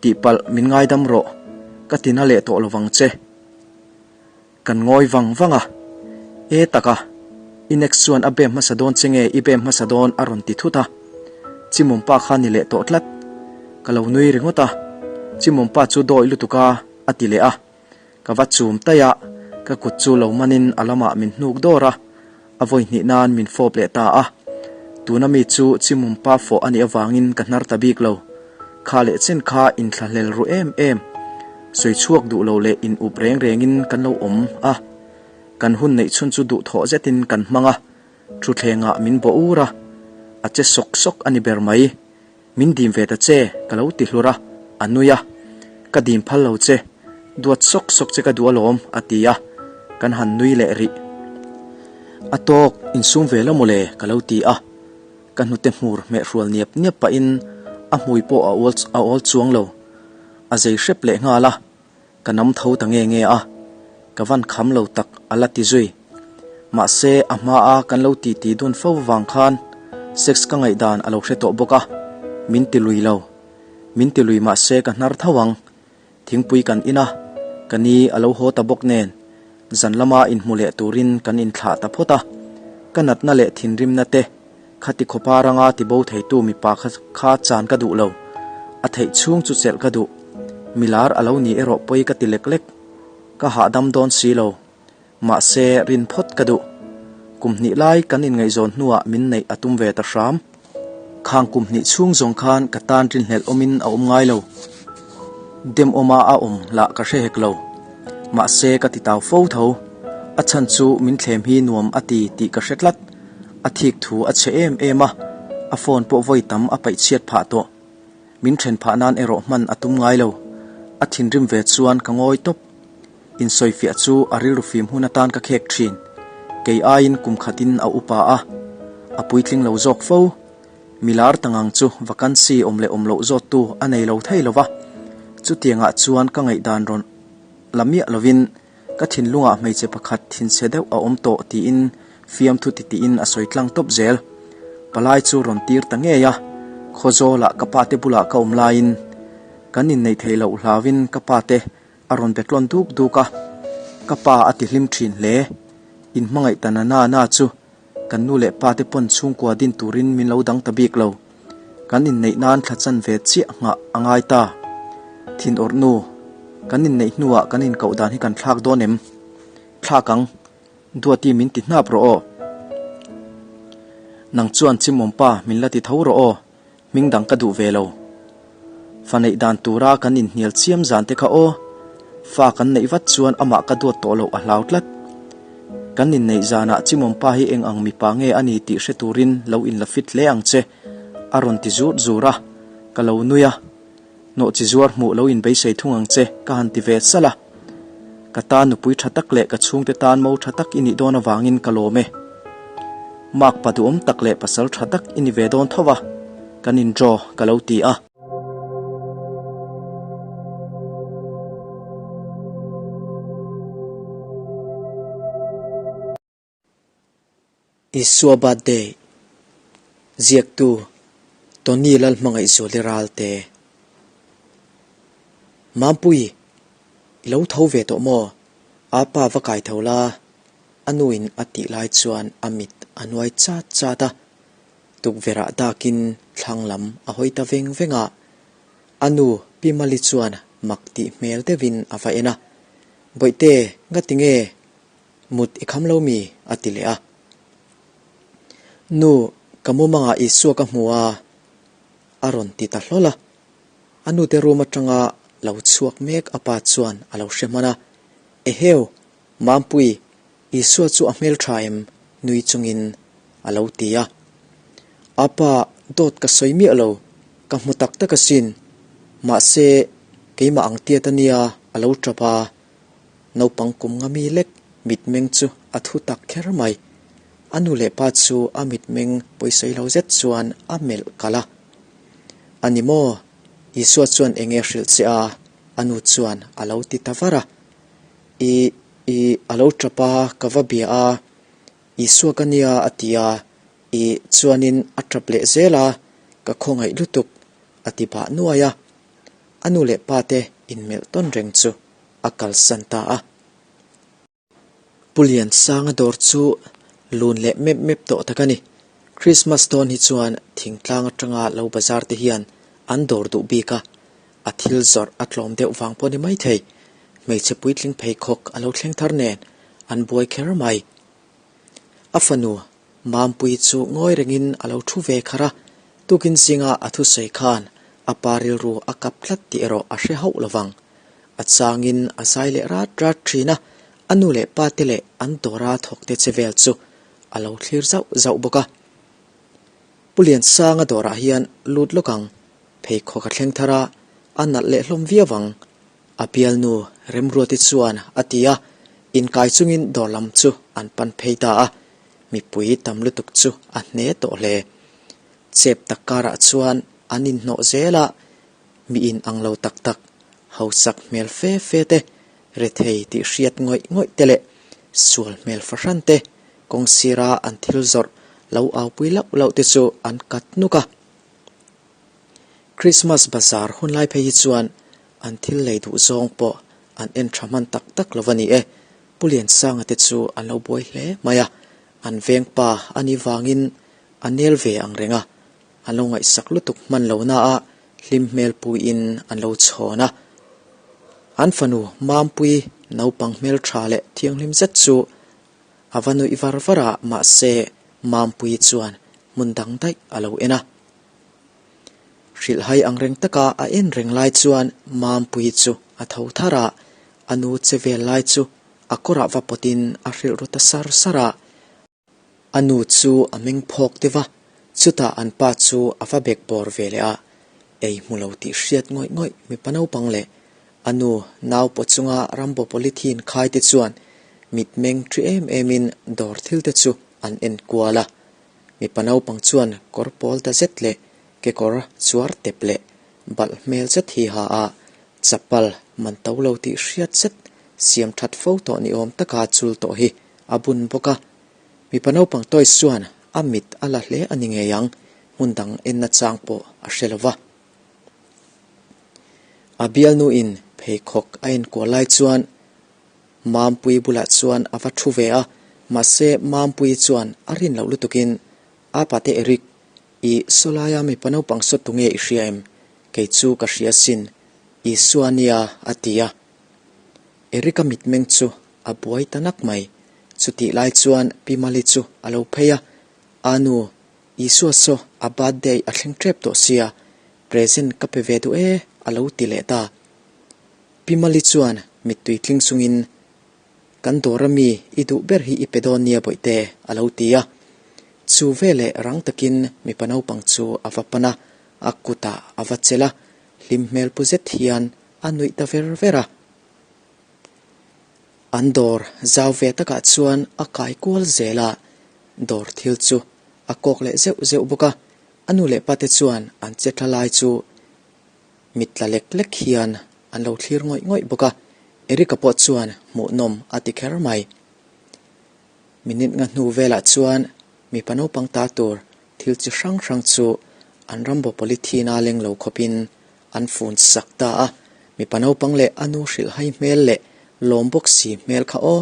Tihpalh min ngaidam rawh. Ka tina leh tawh lovang che. Kan ngawi vang vang a. E tak a, i next chuan a bem hmasa dawn che nge i bem hmasa dawn a rawn ti thut a. Chimawmpa kha ni leh tawh tlat. Ka lo nui ringawt a. Chimawmpa chu dawi lutuk a, a ti leh a. Ka va chum taih a, ka kut chu lo manin a lamah min hnuk dawr a. A vawi hnih nan min fawp leh ta a. Tuna mi chu Chimawmpa fawh a nih avangin ka hnar ta bik lo. Kha leh chen kha inthlahlel ru em em, sawi chhuak duh lo leh in up reng rengin kan lo awm a. Kan hun neih chhun chu duhthawh zetin kan hmang a, thutthlengah min bawh ur a, a che sawk sawk a ni ber mai. Min dim ve ta che, ka lo ti hlur a, a nui a. Ka dim phal lo che, duat sawk sawk che ka duh alawm, a ti a, kan han nui leh rih. A tawk, insum ve la mawle, ka lo ti a. Ka hnute hmur hmehhrual niap niap pahin a hmui pawh a awl a awl chuang lo. A zei hrep leh nghal a, ka nam tho ta nge nge a, ka van kham lo tak a la ti zui. Mahse, a hmaa kan lo titi dun fo vang khan sex ka ngaihdan a lo hre tawh bawk a, min ti lui lo. Min ti lui mahse ka hnar tho ang. Thingpui kan in a, ka ni a lo haw ta bawk nen, zan lama inhmu leh turin kan inthlah ta phawt a. Ka natna leh thinrimna te khati khawpa ranga tibo theitu mipa kha kha chan ka duh lo. A theih chhung chu chelh ka duh. Milar a lo ni erawh pawi ka ti lek lek. Ka hahdam dawn si lo. Mahse, rin phawt ka duh. Kum hnih lai kan inngaihzawn hnuah min neih a tum ve ta hram. Khang kum hnih chhung zawng khan ka tan rinhlelh awmin a awm ngai lo. Dem awma a awm lah ka hre hek lo. Mahse, ka ti tau fo tho. A chhan chu min thlem hi nuam a ti tih ka hre tlat. A thik thu a chhe em em a, a phone pawh vawi tam a paih chhiat phah tawh. Min then phah nan erawh hman a tum ngai lo. A thinrim ve chuan ka ngawi tawp. Insawifiah chu a rilru fim hun atan ka khek thin. Kei aiin kum khatin a upa a, a puitling lo zawk fo. Milar tangang chu vacancy awm leh awm loh zawttu a nei lo thei lo va. Chutiangah chuan ka ngaihdan rawn la miah lovin ka thinlungah hmeichhe pakhat thinchhe deuh a awm tawh tiin fiamthu titiin a sawi tlang tawp zel. Palai chu rawn tir ta ngei a, Khawzawlah ka pate bulah ka awm laiin kan inneih theih loh hlauin ka pate A rawn be tlawn duk duk a, ka pa a ti hlim thin hle. In hmangaih ta na na na chu kan nu leh pa te pawn chhungkua din turin min lo dang ta bik lo. Kan inneih nan thla chan ve chiah nghah a ngai ta. Thin awrh nu, kan inneih hnuah kan inkoh dan hi kan thlak dawn em? Thlak ang, Duati min ti hnap rawh aw. Nang chuan chimawm pa min la ti tho rawh aw. Hming dang ka duh ve lo. Fa neih dan tura kan inhnial chiam zan te kha aw. Fa kan neih vat chuan amah ka duat tawh loh a hlau tlat. Kan inneih zanah Chimawm pa hi eng ang mipa nge a ni tih hre turin lo inla fit hle ang che, a rawn ti zur zur a. Ka lo nui a. Nawhchi zuar hmuh lo inbeisei thung ang che, ka han ti ve salh a. Ka tan nupui tha tak leh ka chhungte tan mo tha tak i nih dawn avangin ka lawm e. Mark pa duhawm tak leh pasal tha tak i ni ve dawn tho va, kan in draw ka lo ti a. Isua birthday ziaktu Tony Lalhmangaihzuali Ralte Mampui, i lo tho ve tawh maw? Apa va kai tho la, a nuin a tih lai chuan a mit a nuai chat chat a, tukverh ah dakin thlang lam a hawi ta veng veng a. A nu Pi Mali chuan mak tih hmel deuhin a va en a, Bawihte, ngati nge? Mut i kham lo mi? a ti leh a. Nu, ka mumangah Isua ka hmu a, a rawn ti ta hlawl a. A nute room atanga lo chhuak mek a pa chuan a lo hre hman a, Eheu, Mampui, Isua chu a hmel tha em? nui chungin a lo ti a. A pa, dawt ka sawi miah lo, ka hmu tak tak asin. Mahse, keimah ang tiat a nia, a lo tap a. Naupang kum nga mi lek mitmeng chu a thu tak kher mai. A nu leh pa chu a mitmeng pawisawi lo zet chuan a melh kalh a. A ni maw? Isua chuan eng nge hrilh che a? A nu chuan a lo ti ta var a. I, i, a lo tap a, ka va bia a. Isua ka nia a ti a, i, chuanin a tap leh zel a, ka khawngaih lutuk, a ti bah nuai a. A nu leh pa te inmelh tawn reng chu a kalsan ta a. Pu Liansanga dawr chu lun leh mep mep tawh tak a ni. Christmas dawn hi chuan thingtlang atanga lo bazar te hian an dawr duh bik a, a thil zawrh a tlawm deuh vang pawh ni mai thei. Hmeichhe puitling pheikhawk a lo thleng thar nen an buai kher mai. A fanu Mampui chu ngawi rengin a lo thu ve kharh a, tukin zinga a thusawi khan A pa rilru a kap tlat tih erawh a hre hauh lovang. A changin a zai leh rat rat thin a, a nu leh pa te leh an dawra thawkte che vel chu a lo thlir zauh zauh bawk a. Pu Liansanga dawrah hian lut lawk ang, pheikhawk a thleng thar a, a nalh leh hlawm viau ang, a bialnu Remruati chuan a ti a, inkai chungin dawr lam chu an pan phei ta a, mipui tam lutuk chu a hne tawh hle. Chep tak karah chuan an inhnawh zel a, mi in ang lo tak tak, hausak hmel fe fe te, rethei tih hriat ngawih ngawih te leh sual hmel fahran te kawng sira an thil zawrh lo aupui lauh lauh te chu an kat nuk a. Christmas bazar hun lai phei hi chuan an thil lei duh zawng pawh an en tha hman tak tak lo a ni e. Pu Liansanga te chu an lo buai hle mai a, an veng pa a nih vangin a nel ve ang reng a, an lo ngaihsak lutuk hman lo na a hlim hmel puiin an lo chhawn a. An fanu Mampui naupang hmel tha leh thianghlim zet chu a va nuih var var a, mahse Mampui chuan hmun dang daih a lo en a. Hrilhhai ang reng taka a en reng lai chuan Mampui chu a tho thar a, a nu che vel lai chu a kawrah va pawtin a hrilh ru ta sar sar a. A nu chu a meng phawk deuh a, chutah an pa chu a va bek bawr ve leh a, ei hmu lo tih hriat ngawih ngawih mipa naupang leh a nu nau paw chunga rambo polythene khai te chuan mitmeng ṭhi em emin dawr thil te chu an en kual a. Mipa naupang chuan kawr pawl ta zet leh kekawr chuar tep leh balh hmel zet hi ha a, chapal man to lo tih hriat zet siam that fo tawh ni awm taka chul tawh hi a bun bawk a. Mipa naupang toys chuan a mit a la hle a ni ngei ang, hmun dang enna chang pawh a hre lo va. A bialnuin pheikhawk a enkual lai chuan Mampui bulah chuan a va thu ve a, mahse Mampui chuan a rin loh lutukin, A pate Eric, i sawlaia mipa naupang sawt tu nge i hria em? Kei chu ka hria sin, Isua nia a ti a. Eric-a mitmeng chu a buai ta nak mai. Chutih lai chuan Pi Mali chu a lo phei a, A nu, Isua saw a birthday a thleng tep tawh sia, present ka pe ve duh e a lo ti leh ta. Pi Mali chuan mittui tling chungin, Kan dawr ami i duh ber hi i pe dawn nia bawihte, a lo ti a. Chu veleh rang takin mipa naupang chu a va pan a, a kutah a va chelh a, hlim hmel pu zet hian a nuih ta ver ver a. An dawr zau ve takah chuan a kai kual zel a, dawr thil chu a kawk leh zeuh zeuh bawk a. A nu leh pate chuan an che tla lai chu Mit tla lek lek hian an lo thlir ngawih ngawih bawk a, Eric-a pawh chuan hmuhnawm a ti kher mai. Minute nga hnu velah chuan mipa naupang ta tur thil chi hrang hrang chu an rambo polythene-a leng lo khawpin an fun sak ta a, mipa naupang leh a nu hrilhhai hmel leh lawm bawk si hmel kha aw.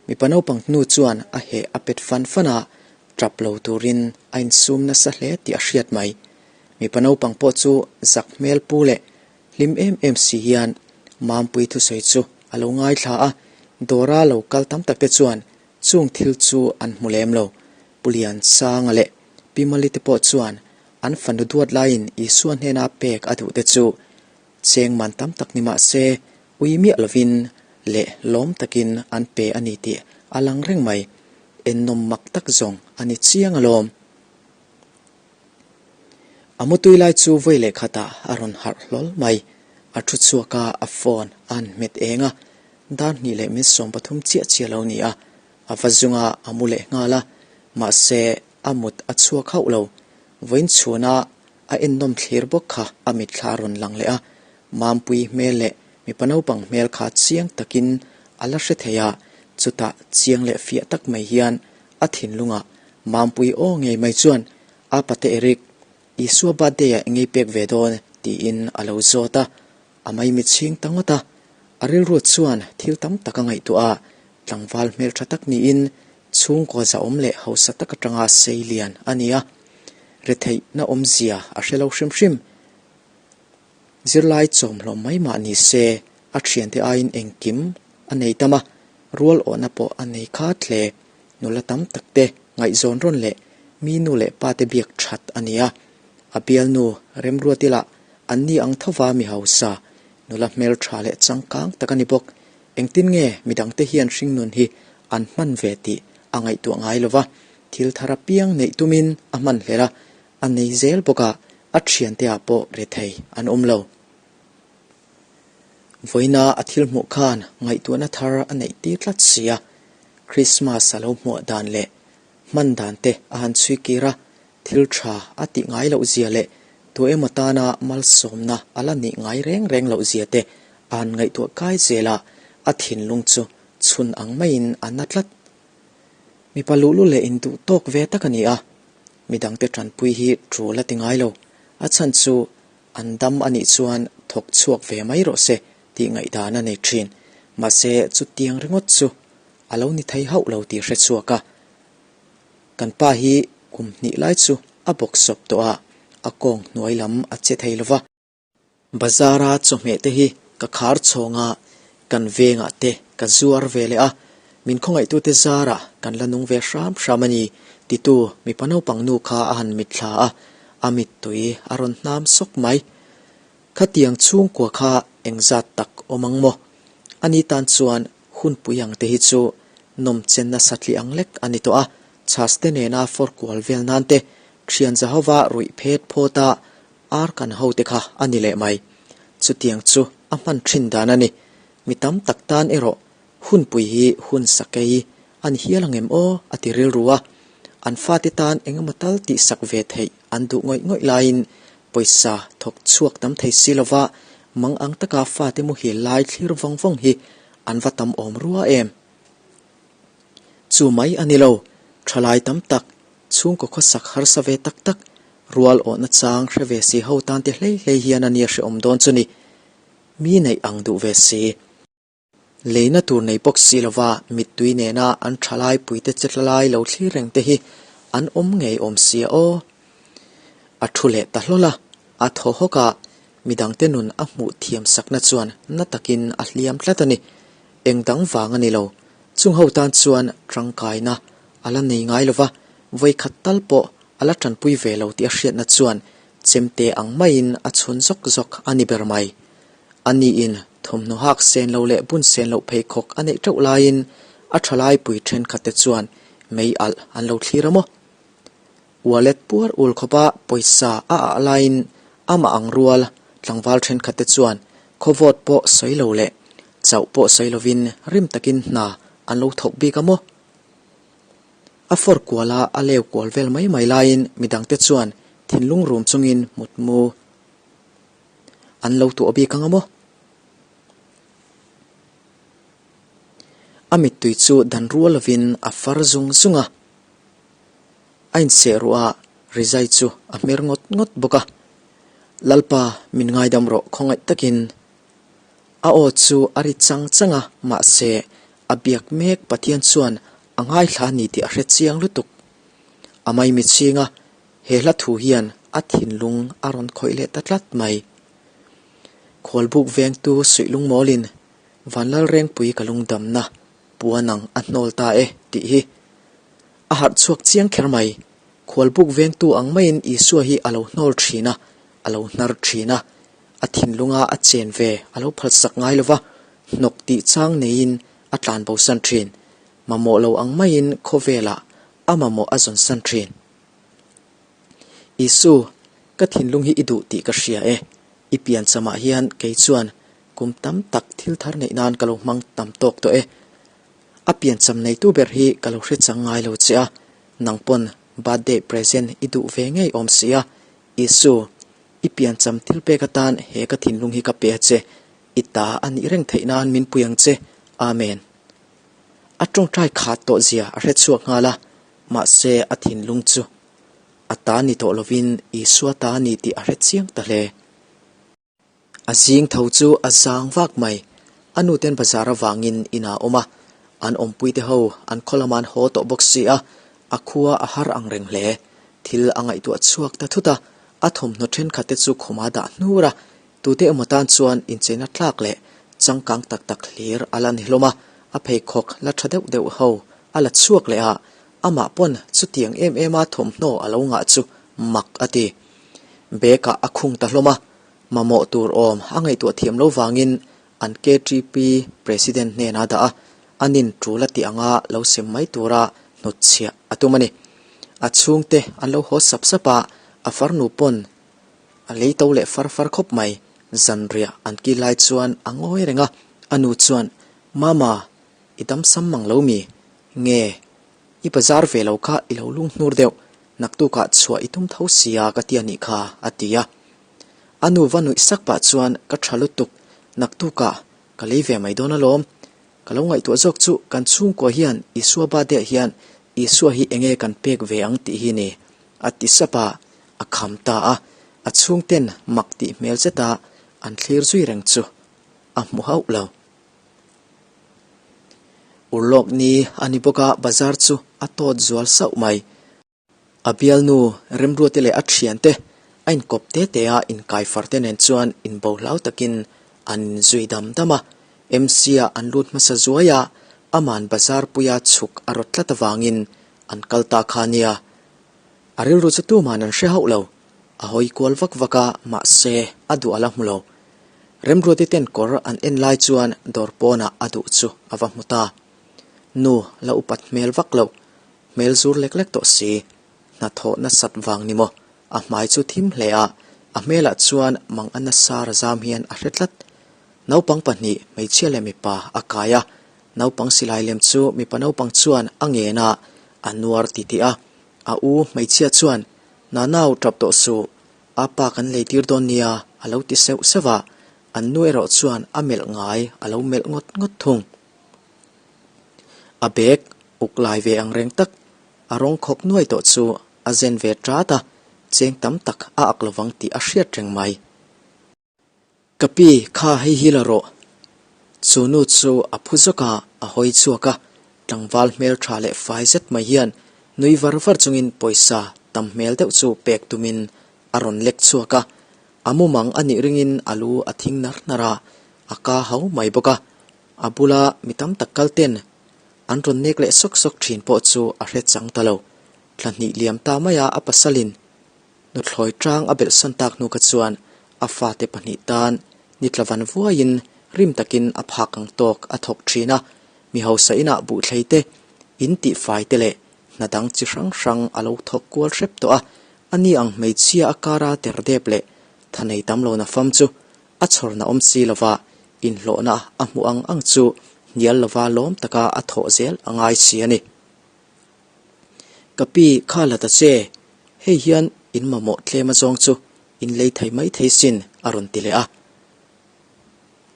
Mipa naupang hnu chuan a heh a pet fan fan a, tap lo turin a insum nasa hle tih a hriat mai. Mipa naupang pawh chu zak hmel pu leh hlim em em si hian Mampui thusawi chu a lo ngaithla a, Dawra lo kal tam tak te chuan chung thil chu an hmu lem lo. Pu Liansanga leh Pi Mali te pawh chuan an fanu duat laiin Isua hnena pek a duh te chu cheng man tam tak ni mah se ui miah lovin leh lawm takin an pe a ni tih a lang reng mai. Ennawm mak tak zawng a ni chiang alawm. A mutui lai chu vawi leh khatah a rawn harh hlawl mai. A thu chhuak a, a phone a han hmet eng a, dar hnih leh min 13 chiah chiah lo ni a, a va zung a, a mu leh nghal a, mahse a mut a chhuak hauh lo. Vawiin chhuna a ennawm thlir bawk kha a mitthla a rawn lang leh a, Mampui hmel leh mipa naupang hmel kha chiang takin a la hre thei a, chutah chiang leh fiah tak mai hian a thinlungah Mampui aw ngei mai chuan a pate Eric, Isua birthday ah engei pek ve dawn? tiin a lo zawt a, a maimi chhing ta ngawt a. A rilru chuan thil tam tak a ngaihtuah a, tlangval hmeltha tak niin chhungkaw zahawm leh hausa tak atanga sei lian a ni a, retheihna awmzia a hre lo hrim hrim. Zirlai chawmhlawm mai mah ni se, a thiante aiin engkim a nei tam a, rual awhna pawh a nei khat hle. Nula tam tak te ngaihzawn rawn leh mi nu leh pa te biak that a ni a. A bialnu Remruati lah Anni ang thova mi hausa, nula hmeltha leh changkang tak a ni bawk. Engtin nge midangte hian hringnun hi an hman ve tih a ngaihtuah ngai lo va, thil thar apiang neih tumin a hman hlel a, a nei zel bawk a, a thiante ah pawh rethei an awm lo. Vawiina a thil hmuh khan ngaihtuahna thar a neih tir tlat si a, Krismas a lo hmuah dan leh hman dan te a han chhui kir a, thil tha a tih ngai loh zia leh tu emaw tana malsawmna a la nih ngai reng reng loh zia te a han ngaihtuah kai zel a, a thinlung chu chhun ang maiin a na tlat. Mipa luhlu leh induh tawk ve tak a ni a, midangte tanpui hi tul a ti ngai lo, a chhan chu an dam a nih chuan thawk chhuak ve mai rawh se tih ngaihdan a nei thin. Mahse chutiang ringawt chu a lo ni thei hauh lo tih hre chhuak a, kan pa hi kum hnih lai chu a bawk sawp tawh a, a kawng hnuai lam a che thei lo va. Bazar-a chawhmeh te hi ka khar chhawng a, kan vengah te ka zuar ve leh a, min khawngaihtute zarah kan la nung ve hram hram a ni, titu mipa naupang nu kha a han mitthla a, a mittui a rawn hnam sawk mai. Khatiang chhungkua kha engzat tak awm ang maw? Ani tan chuan hunpui ang te hi chu nawmchenna satliah ang lek a ni tawh a, chhas te nena fawr kual vel nan te, thian Jehova ruih phet phawt a ar kan ho te kha a ni leh mai. Chutiang chu a hman thin dan a ni. Mi tam tak tan erawh hunpui hi hun sakei a ni hial ang em aw a ti rilru a. An fate tan engemaw tal tihsak ve theih an duh ngawih ngawih laiin pawisa thawk chhuak tam thei si lova mang ang taka fate muhil lai thlir vawng vawng hi an va tam awm rua em. Chu mai a ni lo, thalai tam tak, chhungkaw khawsak harsa ve tak tak, rual awhna chang hre ve si ho tan te hlei hlei hian a nia hrehawm dawn chu ni. Mi neih ang duh ve si. Leina tur nei bawk si lova mittui nena an thalai puite che tla lai lo thlir reng te hi an awm ngei awm sia aw. A thu leh ta hlawl a, a thaw hawk a, midangte nun a hmuh thiam sakna chuan na takin a hliam tlat a ni. Eng dang vang a ni lo. Chung ho tan chuan tangkaina a la nei ngai lova, vawikhat tal pawh a la tanpui ve lo tih a hriatna chuan chemte ang maiin a chhun zawk zawk a ni ber mai. A niin thawmhnaw hak sen lo leh bun sen loh pheikhawk a neih teuh laiin a thalaipui thenkhatte chuan mei alh an lo thlir a maw? Wallet puar ul khawpa pawisa a ah laiin amah ang rual tlangval thenkhatte chuan khawvawt pawh sawi lo leh chauh pawh sawi lovin rim takin hna an lo thawk bik a maw? A fawr kuala a leu kual vel mai mai laiin midangte chuan thinlung rum chungin mutmu an lo tuah bik ang a maw? A mittui chu dan rual lovin a far zung zung a. A inseh ruah a, rizai chu a hmer ngawt ngawt bawk a. Lalpa, min ngaidam rawh khawngaih takin. A aw chu a ri chang chang a, mahse, a biak mek Pathian chuan a ngaithla a ni tih a hre chiang lutuk. A maimichhing a, he hla thu hian a thinlung a rawn khawih leh ta tlat mai. Khualbuk vengtu suih lungmawlin Vanlalrengpui ka lungdamna puan ang a hnawl ta e tih hi a harh chhuak chiang kher mai. Khualbuk vengtu ang maiin Isua hi a lo hnawl thin a, a lo hnar thin a, a thinlunga a chen ve a lo phalsak ngai lo va, hnawk tih chang neiin a tlan bosan thin. Mamawh lo ang maiin khawvelah a mamawh a zawnsan thin. Isu, ka thinlung hi i duh tih ka hria e. I pianchamah hian kei chuan kum tam tak thil thar neih nan ka lo hmang tam tawk tawh e. A piancham neitu ber hi ka lo hre chang ngai lo che a, nang pawn birthday present i duh ve ngei awm si a. Isu, i piancham thil pek atan he ka thinlung hi ka pe a che. I ta a nih reng theih nan min pui ang che. Amen. A tawngtai khat tawh zia a hre chhuak nghal a, mahse a thinlung chu a ta ni tawh lovin Isua ta a ni tih a hre chiang ta hle. A zing tho chu a zang vak mai. A nuten bazar avangin inah a awm a, an awmpuite ho an khaw lama an haw tawh bawk si a, a khua a har ang reng hle. Thil a ngaihtuah chhuak ta thut a, a thawmhnaw thenkhatte chu khawma dah hnur a, Tute emaw tan chuan incheina tlak leh changkang tak tak hlir a la ni hlawm a, a pheikhawk la tha deuh deuh ho a la chhuak leh a, amah pawn chutiang em em a thawmhnaw a lo ngah chu mak a ti. Bag ah a khung ta hlawm a, Mamawh tur awm a ngaihtuah thiam lo vangin an KTP President hnenah a dah a, anin tul a tih anga lo sem mai tura hnutchhiah a tum a ni. A chhungte an lo haw sap sap a, a farnu pawn a lei to leh far far khawp mai. Zanriah an kil lai chuan a ngawi reng a, a nu chuan, Mama, i dam sam mang lo mi? Nge, i bazar ve lo kha i lo lung hnur deuh, naktukah chhuah i tum tho sia ka ti a nih kha, a ti a. A nu va nuih sak pah chuan ka tha lutuk, naktukah ka lei ve mai dawn alawm. Ka lo ngaihtuah zawk chu kan chhungkua hian Isua birthday ah hian Isua hi enge kan pek ve ang tih hi ni, a ti sap a, a kham ta a. A chhungten mak tih hmel zeta an thlir zui reng chu a hmu hauh lo. Urlawk ni a ni bawk a, bazar chu a tawt zual sauh mai. A bialnu Remruate leh a thiante a inkawp te te a, inkaifar te nen chuan inbo hlau takin an inzui dam dam a. MC-ah an lut hmasa zuai a, aman bazar puia chhuk a rawt tlat avangin an kal ta kha a nia. A rilru chu tuman an hre hauh lo. A hawi kual vak vak a, mahse a duh a la hmu lo. Remruate ten kawr an en lai chuan dawr pawnah a duh chu a va hmu ta. Nu la upat hmel vak loh. Hmel zur lek lek tawh si, hnathawh nasat vang ni maw? A hmai chu thim hle a, a hmelah chuan mang a nasa ra zam hian a hre tlat. Naupang pahnih, hmeichhia leh mipa, a kai a, naupang silai lem chu mipa naupang chuan a ngen a, a nuar titih a. A u hmeichhia chuan, Nanau, tap tawh suh, a pa kan lei tir dawn nia, a lo ti seuh seuh a, an nu erawh chuan a melh ngai a lo melh ngawt ngawt thung. A bag uk lai ve ang reng tak a rawng khawk nuai tawh chu a zen ve tat a, cheng tam tak a ak lovang tih a hriat reng mai. Ka pi kha hei hi la rawh. Chu nu chu a phu zawk a, a hawi chhuak a, tlangval hmel tha leh fai zet mai hian nui var var chungin pawisa tam hmel deuh chu pek tumin a rawn lek chhuak a, a mumang a nih ringin a lu a thing nar nar a, a ka hau mai bawk a. A bula mi tam tak kal ten an rawn nek leh sawk sawk thin pawh chu a hre chang ta lo. Thla hnih liam ta maia a pasalin nuthlawi tang a belhsan tak hnu kha chuan a fate pahnih tan ni tla van vuaiin rim takin a phak ang tawk a thawk thin a, mi hausa inah buhthlei te, in tihfai te leh hna dang chi hrang hrang a lo thawk kual hrep tawh a, ani ang hmeichhia a kara derdep leh thanei tam lo na fam chu A chhawrna awm si lova, inhlawhna a hmuh ang ang chu hnial lova lawm taka a thawh zel a ngai si a ni. Ka pi kha la ta che, hei hian in mamawh tlem azawng chu in lei thei mai thei sin a rawn ti leh a.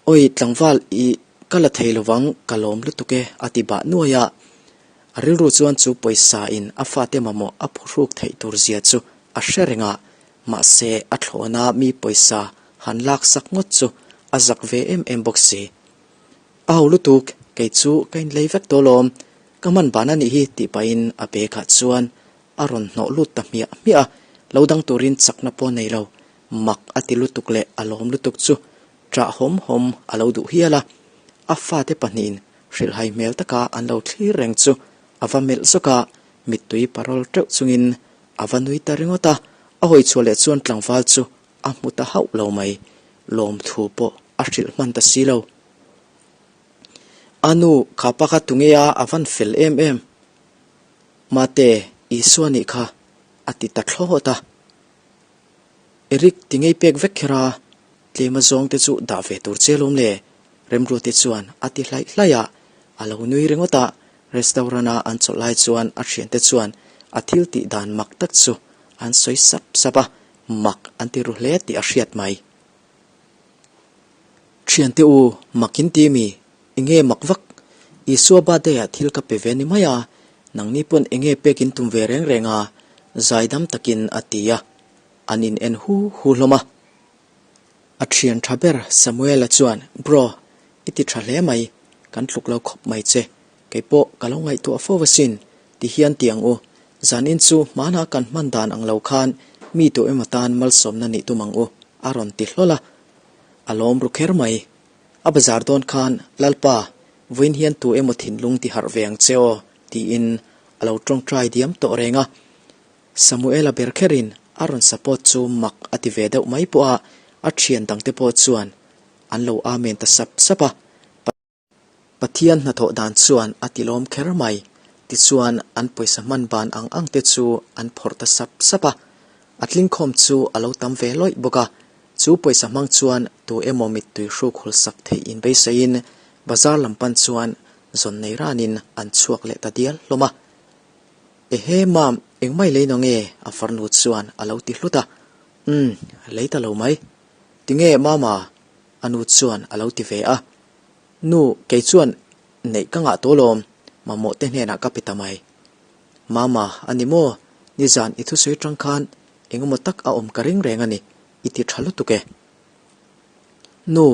Awi tlangval i ka la thei lovang ka lawm lutuk e a ti bah nuai a. A rilru chuan chu pawisa in a fate mamawh a phuhruk theih tur zia chu a hre reng a, mahse a thlawhna mi pawisa han lak sak ngawt chu a zak ve em em bawk si. A ho lutuk, kei chu ka inlei vek tawh lawm, ka hman ban a nih hi tih pahin a bag ah chuan a rawn hnawh lut ta hmiah hmiah a, lo dang turin chakna pawh nei lo, mak a ti lutuk leh a lawm lutuk chu ṭah hawm hawm a lo duh hial a, a fate pahnihin hrilhhai hmel taka an lo thlir reng chu a va melh zawk a, mittui parawl teuh chungin a va nui ta ringawt a, a hawi chhuah leh chuan tlangval chu a hmu ta hauh lo mai, lawmthu pawh a hrilh hman ta si lo. A nu, kha pa kha tunge a, a van fel em em. Mate, Isua nih kha, a ti ta thlawt a. Eric, ti ngei pek vek kher a, tlema zawng te chu dah ve tur che lawm le, Remruate chuan a ti hlaih hlaih a, a lo nui ringawt a, restaurant-a an chawlh lai chuan a thiante chuan a thil tih dan mak tak chu an sawi sap sap a, mak an ti ru hle tih a hriat mai. Thiante u, mak in ti mi? Enge mak vak? Isua birthday-ah thil ka pe ve ni mai a, nangni pawn enge pek in tum ve reng reng a, zaidam takin a ti a, an in en hu hu hlawm a. A thian tha ber Samuela chuan, Bro, i ti tha hle mai, kan tluk lo khawp mai che. Kei pawh ka lo ngaihtuah fo asin, ti hian ti ang u. Zanin chu hmana kan hman dan ang lo khan mi tu emaw tan malsawmna nih tum ang u, a rawn ti hlawl a. A lawm ru kher mai. A bazar dawn khan, Lalpa, vawiin hian tu emaw thinlung ti harh ve ang che aw, tiin a lo tawngtai diam tawh reng a. Samuela ber kherin a rawn support chu mak a ti ve deuh mai pawh a, A thian dangte pawh chuan an lo amen ta sap sap a. Pathian hnathawh dan chuan a tilawm kher mai. Tichuan an pawisa hman ban ang ang te chu an phawrh ta sap sap a. A tlingkhawm chu a lo tam ve lawih bawk a. Chu pawisa hmang chuan tu emaw mittui hruk hul sak theih inbeisaiin bazar lam pan chuan zawn nei ranin an chhuak leh ta dial hlawm a. Ehe mam, engmai lei nawng e? a farnu chuan a lo ti hlut a. Umm, lei ta lo mai. Tinge mama? A nu chuan a lo ti ve a. Nu, kei chuan neih ka ngah tawh lawm, mamawh te hnenah ka pe ta mai. Mama, a ni maw? Nizan i thusawi tang khan engemaw tak a awm ka ring reng a ni, i ti tha lutuk e. Nu,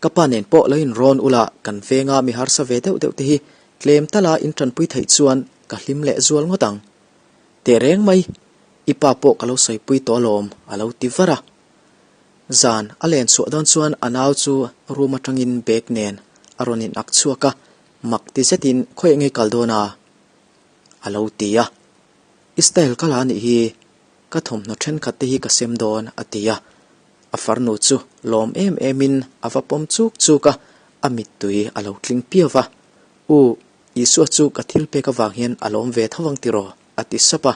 ka pa nen pawh lo inrawn ula kan venga mi harsa ve deuh deuh te hi tlem tala in tanpui theih chuan ka hlim leh zual ngawt ang. Teh reng mai, i pa pawh ka lo sawipui tawh alawm, a lo ti var a. Zan a len chhuah dawn chuan a nau chu room atangin bag nen a rawn in ak chhuak a, mak ti zetin khawiah nge kal dawn a? a lo ti a. I style ka la anih hi, ka thawmhnaw thenkhat te hi ka sem dawn a ti a. A farnu chu lawm em em in a va pawm chuk chuk a, a mittui a lo tling piau va. U, Isua chu ka thil pek avang hian a lawm ve tho ang tiraw? a ti sap a.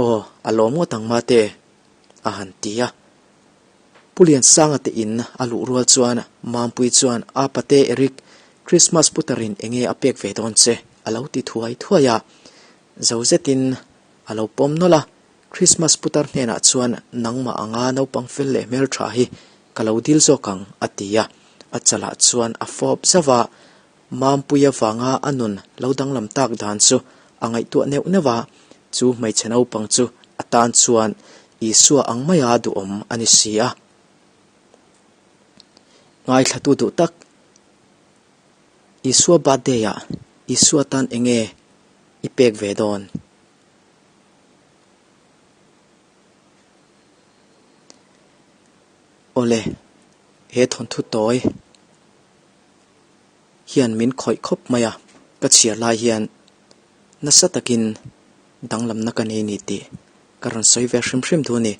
Aw, a lawm ngawt ang mate, a han ti a. Pu Liansanga te in a luh rual chuan Mampui chuan, A pate Eric, Christmas putarin enge a pek ve dawn che? a lo ti thuai thuai a. Zo zetin a lo pawm nawlh a, Christmas putar hnenah chuan nangmah anga naupang fel leh hmeltha hi ka lo dil zawk ang, a ti a. A chalah chuan a fawp zauh a, Mampui avanga a nun lo danglam tak dan chu a ngaihtuah neuh neuh a, chu hmeichhe naupang chu a tan chuan Isua ang maia duhawm a ni si a. Ngaithlatu duh tak, Isua birthday-ah Isua tan enge i pek ve dawn? Awle, he thawnthu tawi. hian min khawih khawp mai a, ka chhiar lai hian nasa takin danglamna ka nei ni tih ka rawn sawi ve hrim hrim duh a ni.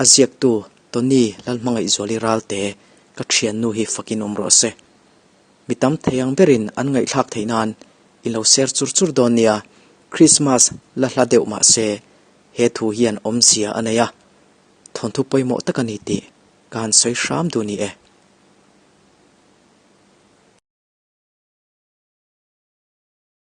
A ziaktu Tony Lalhmangaihzuali Ralte ka thiannu hi fakin awm rawh se. Mi tam thei ang berin an ngaihthlak theih nan i lo ser chur chur dawn nia, Christmas la hla deuh mah se he thu hian awmzia a nei a, thawnthu pawimawh tak a ni tih ka han sawi hram duh ni e.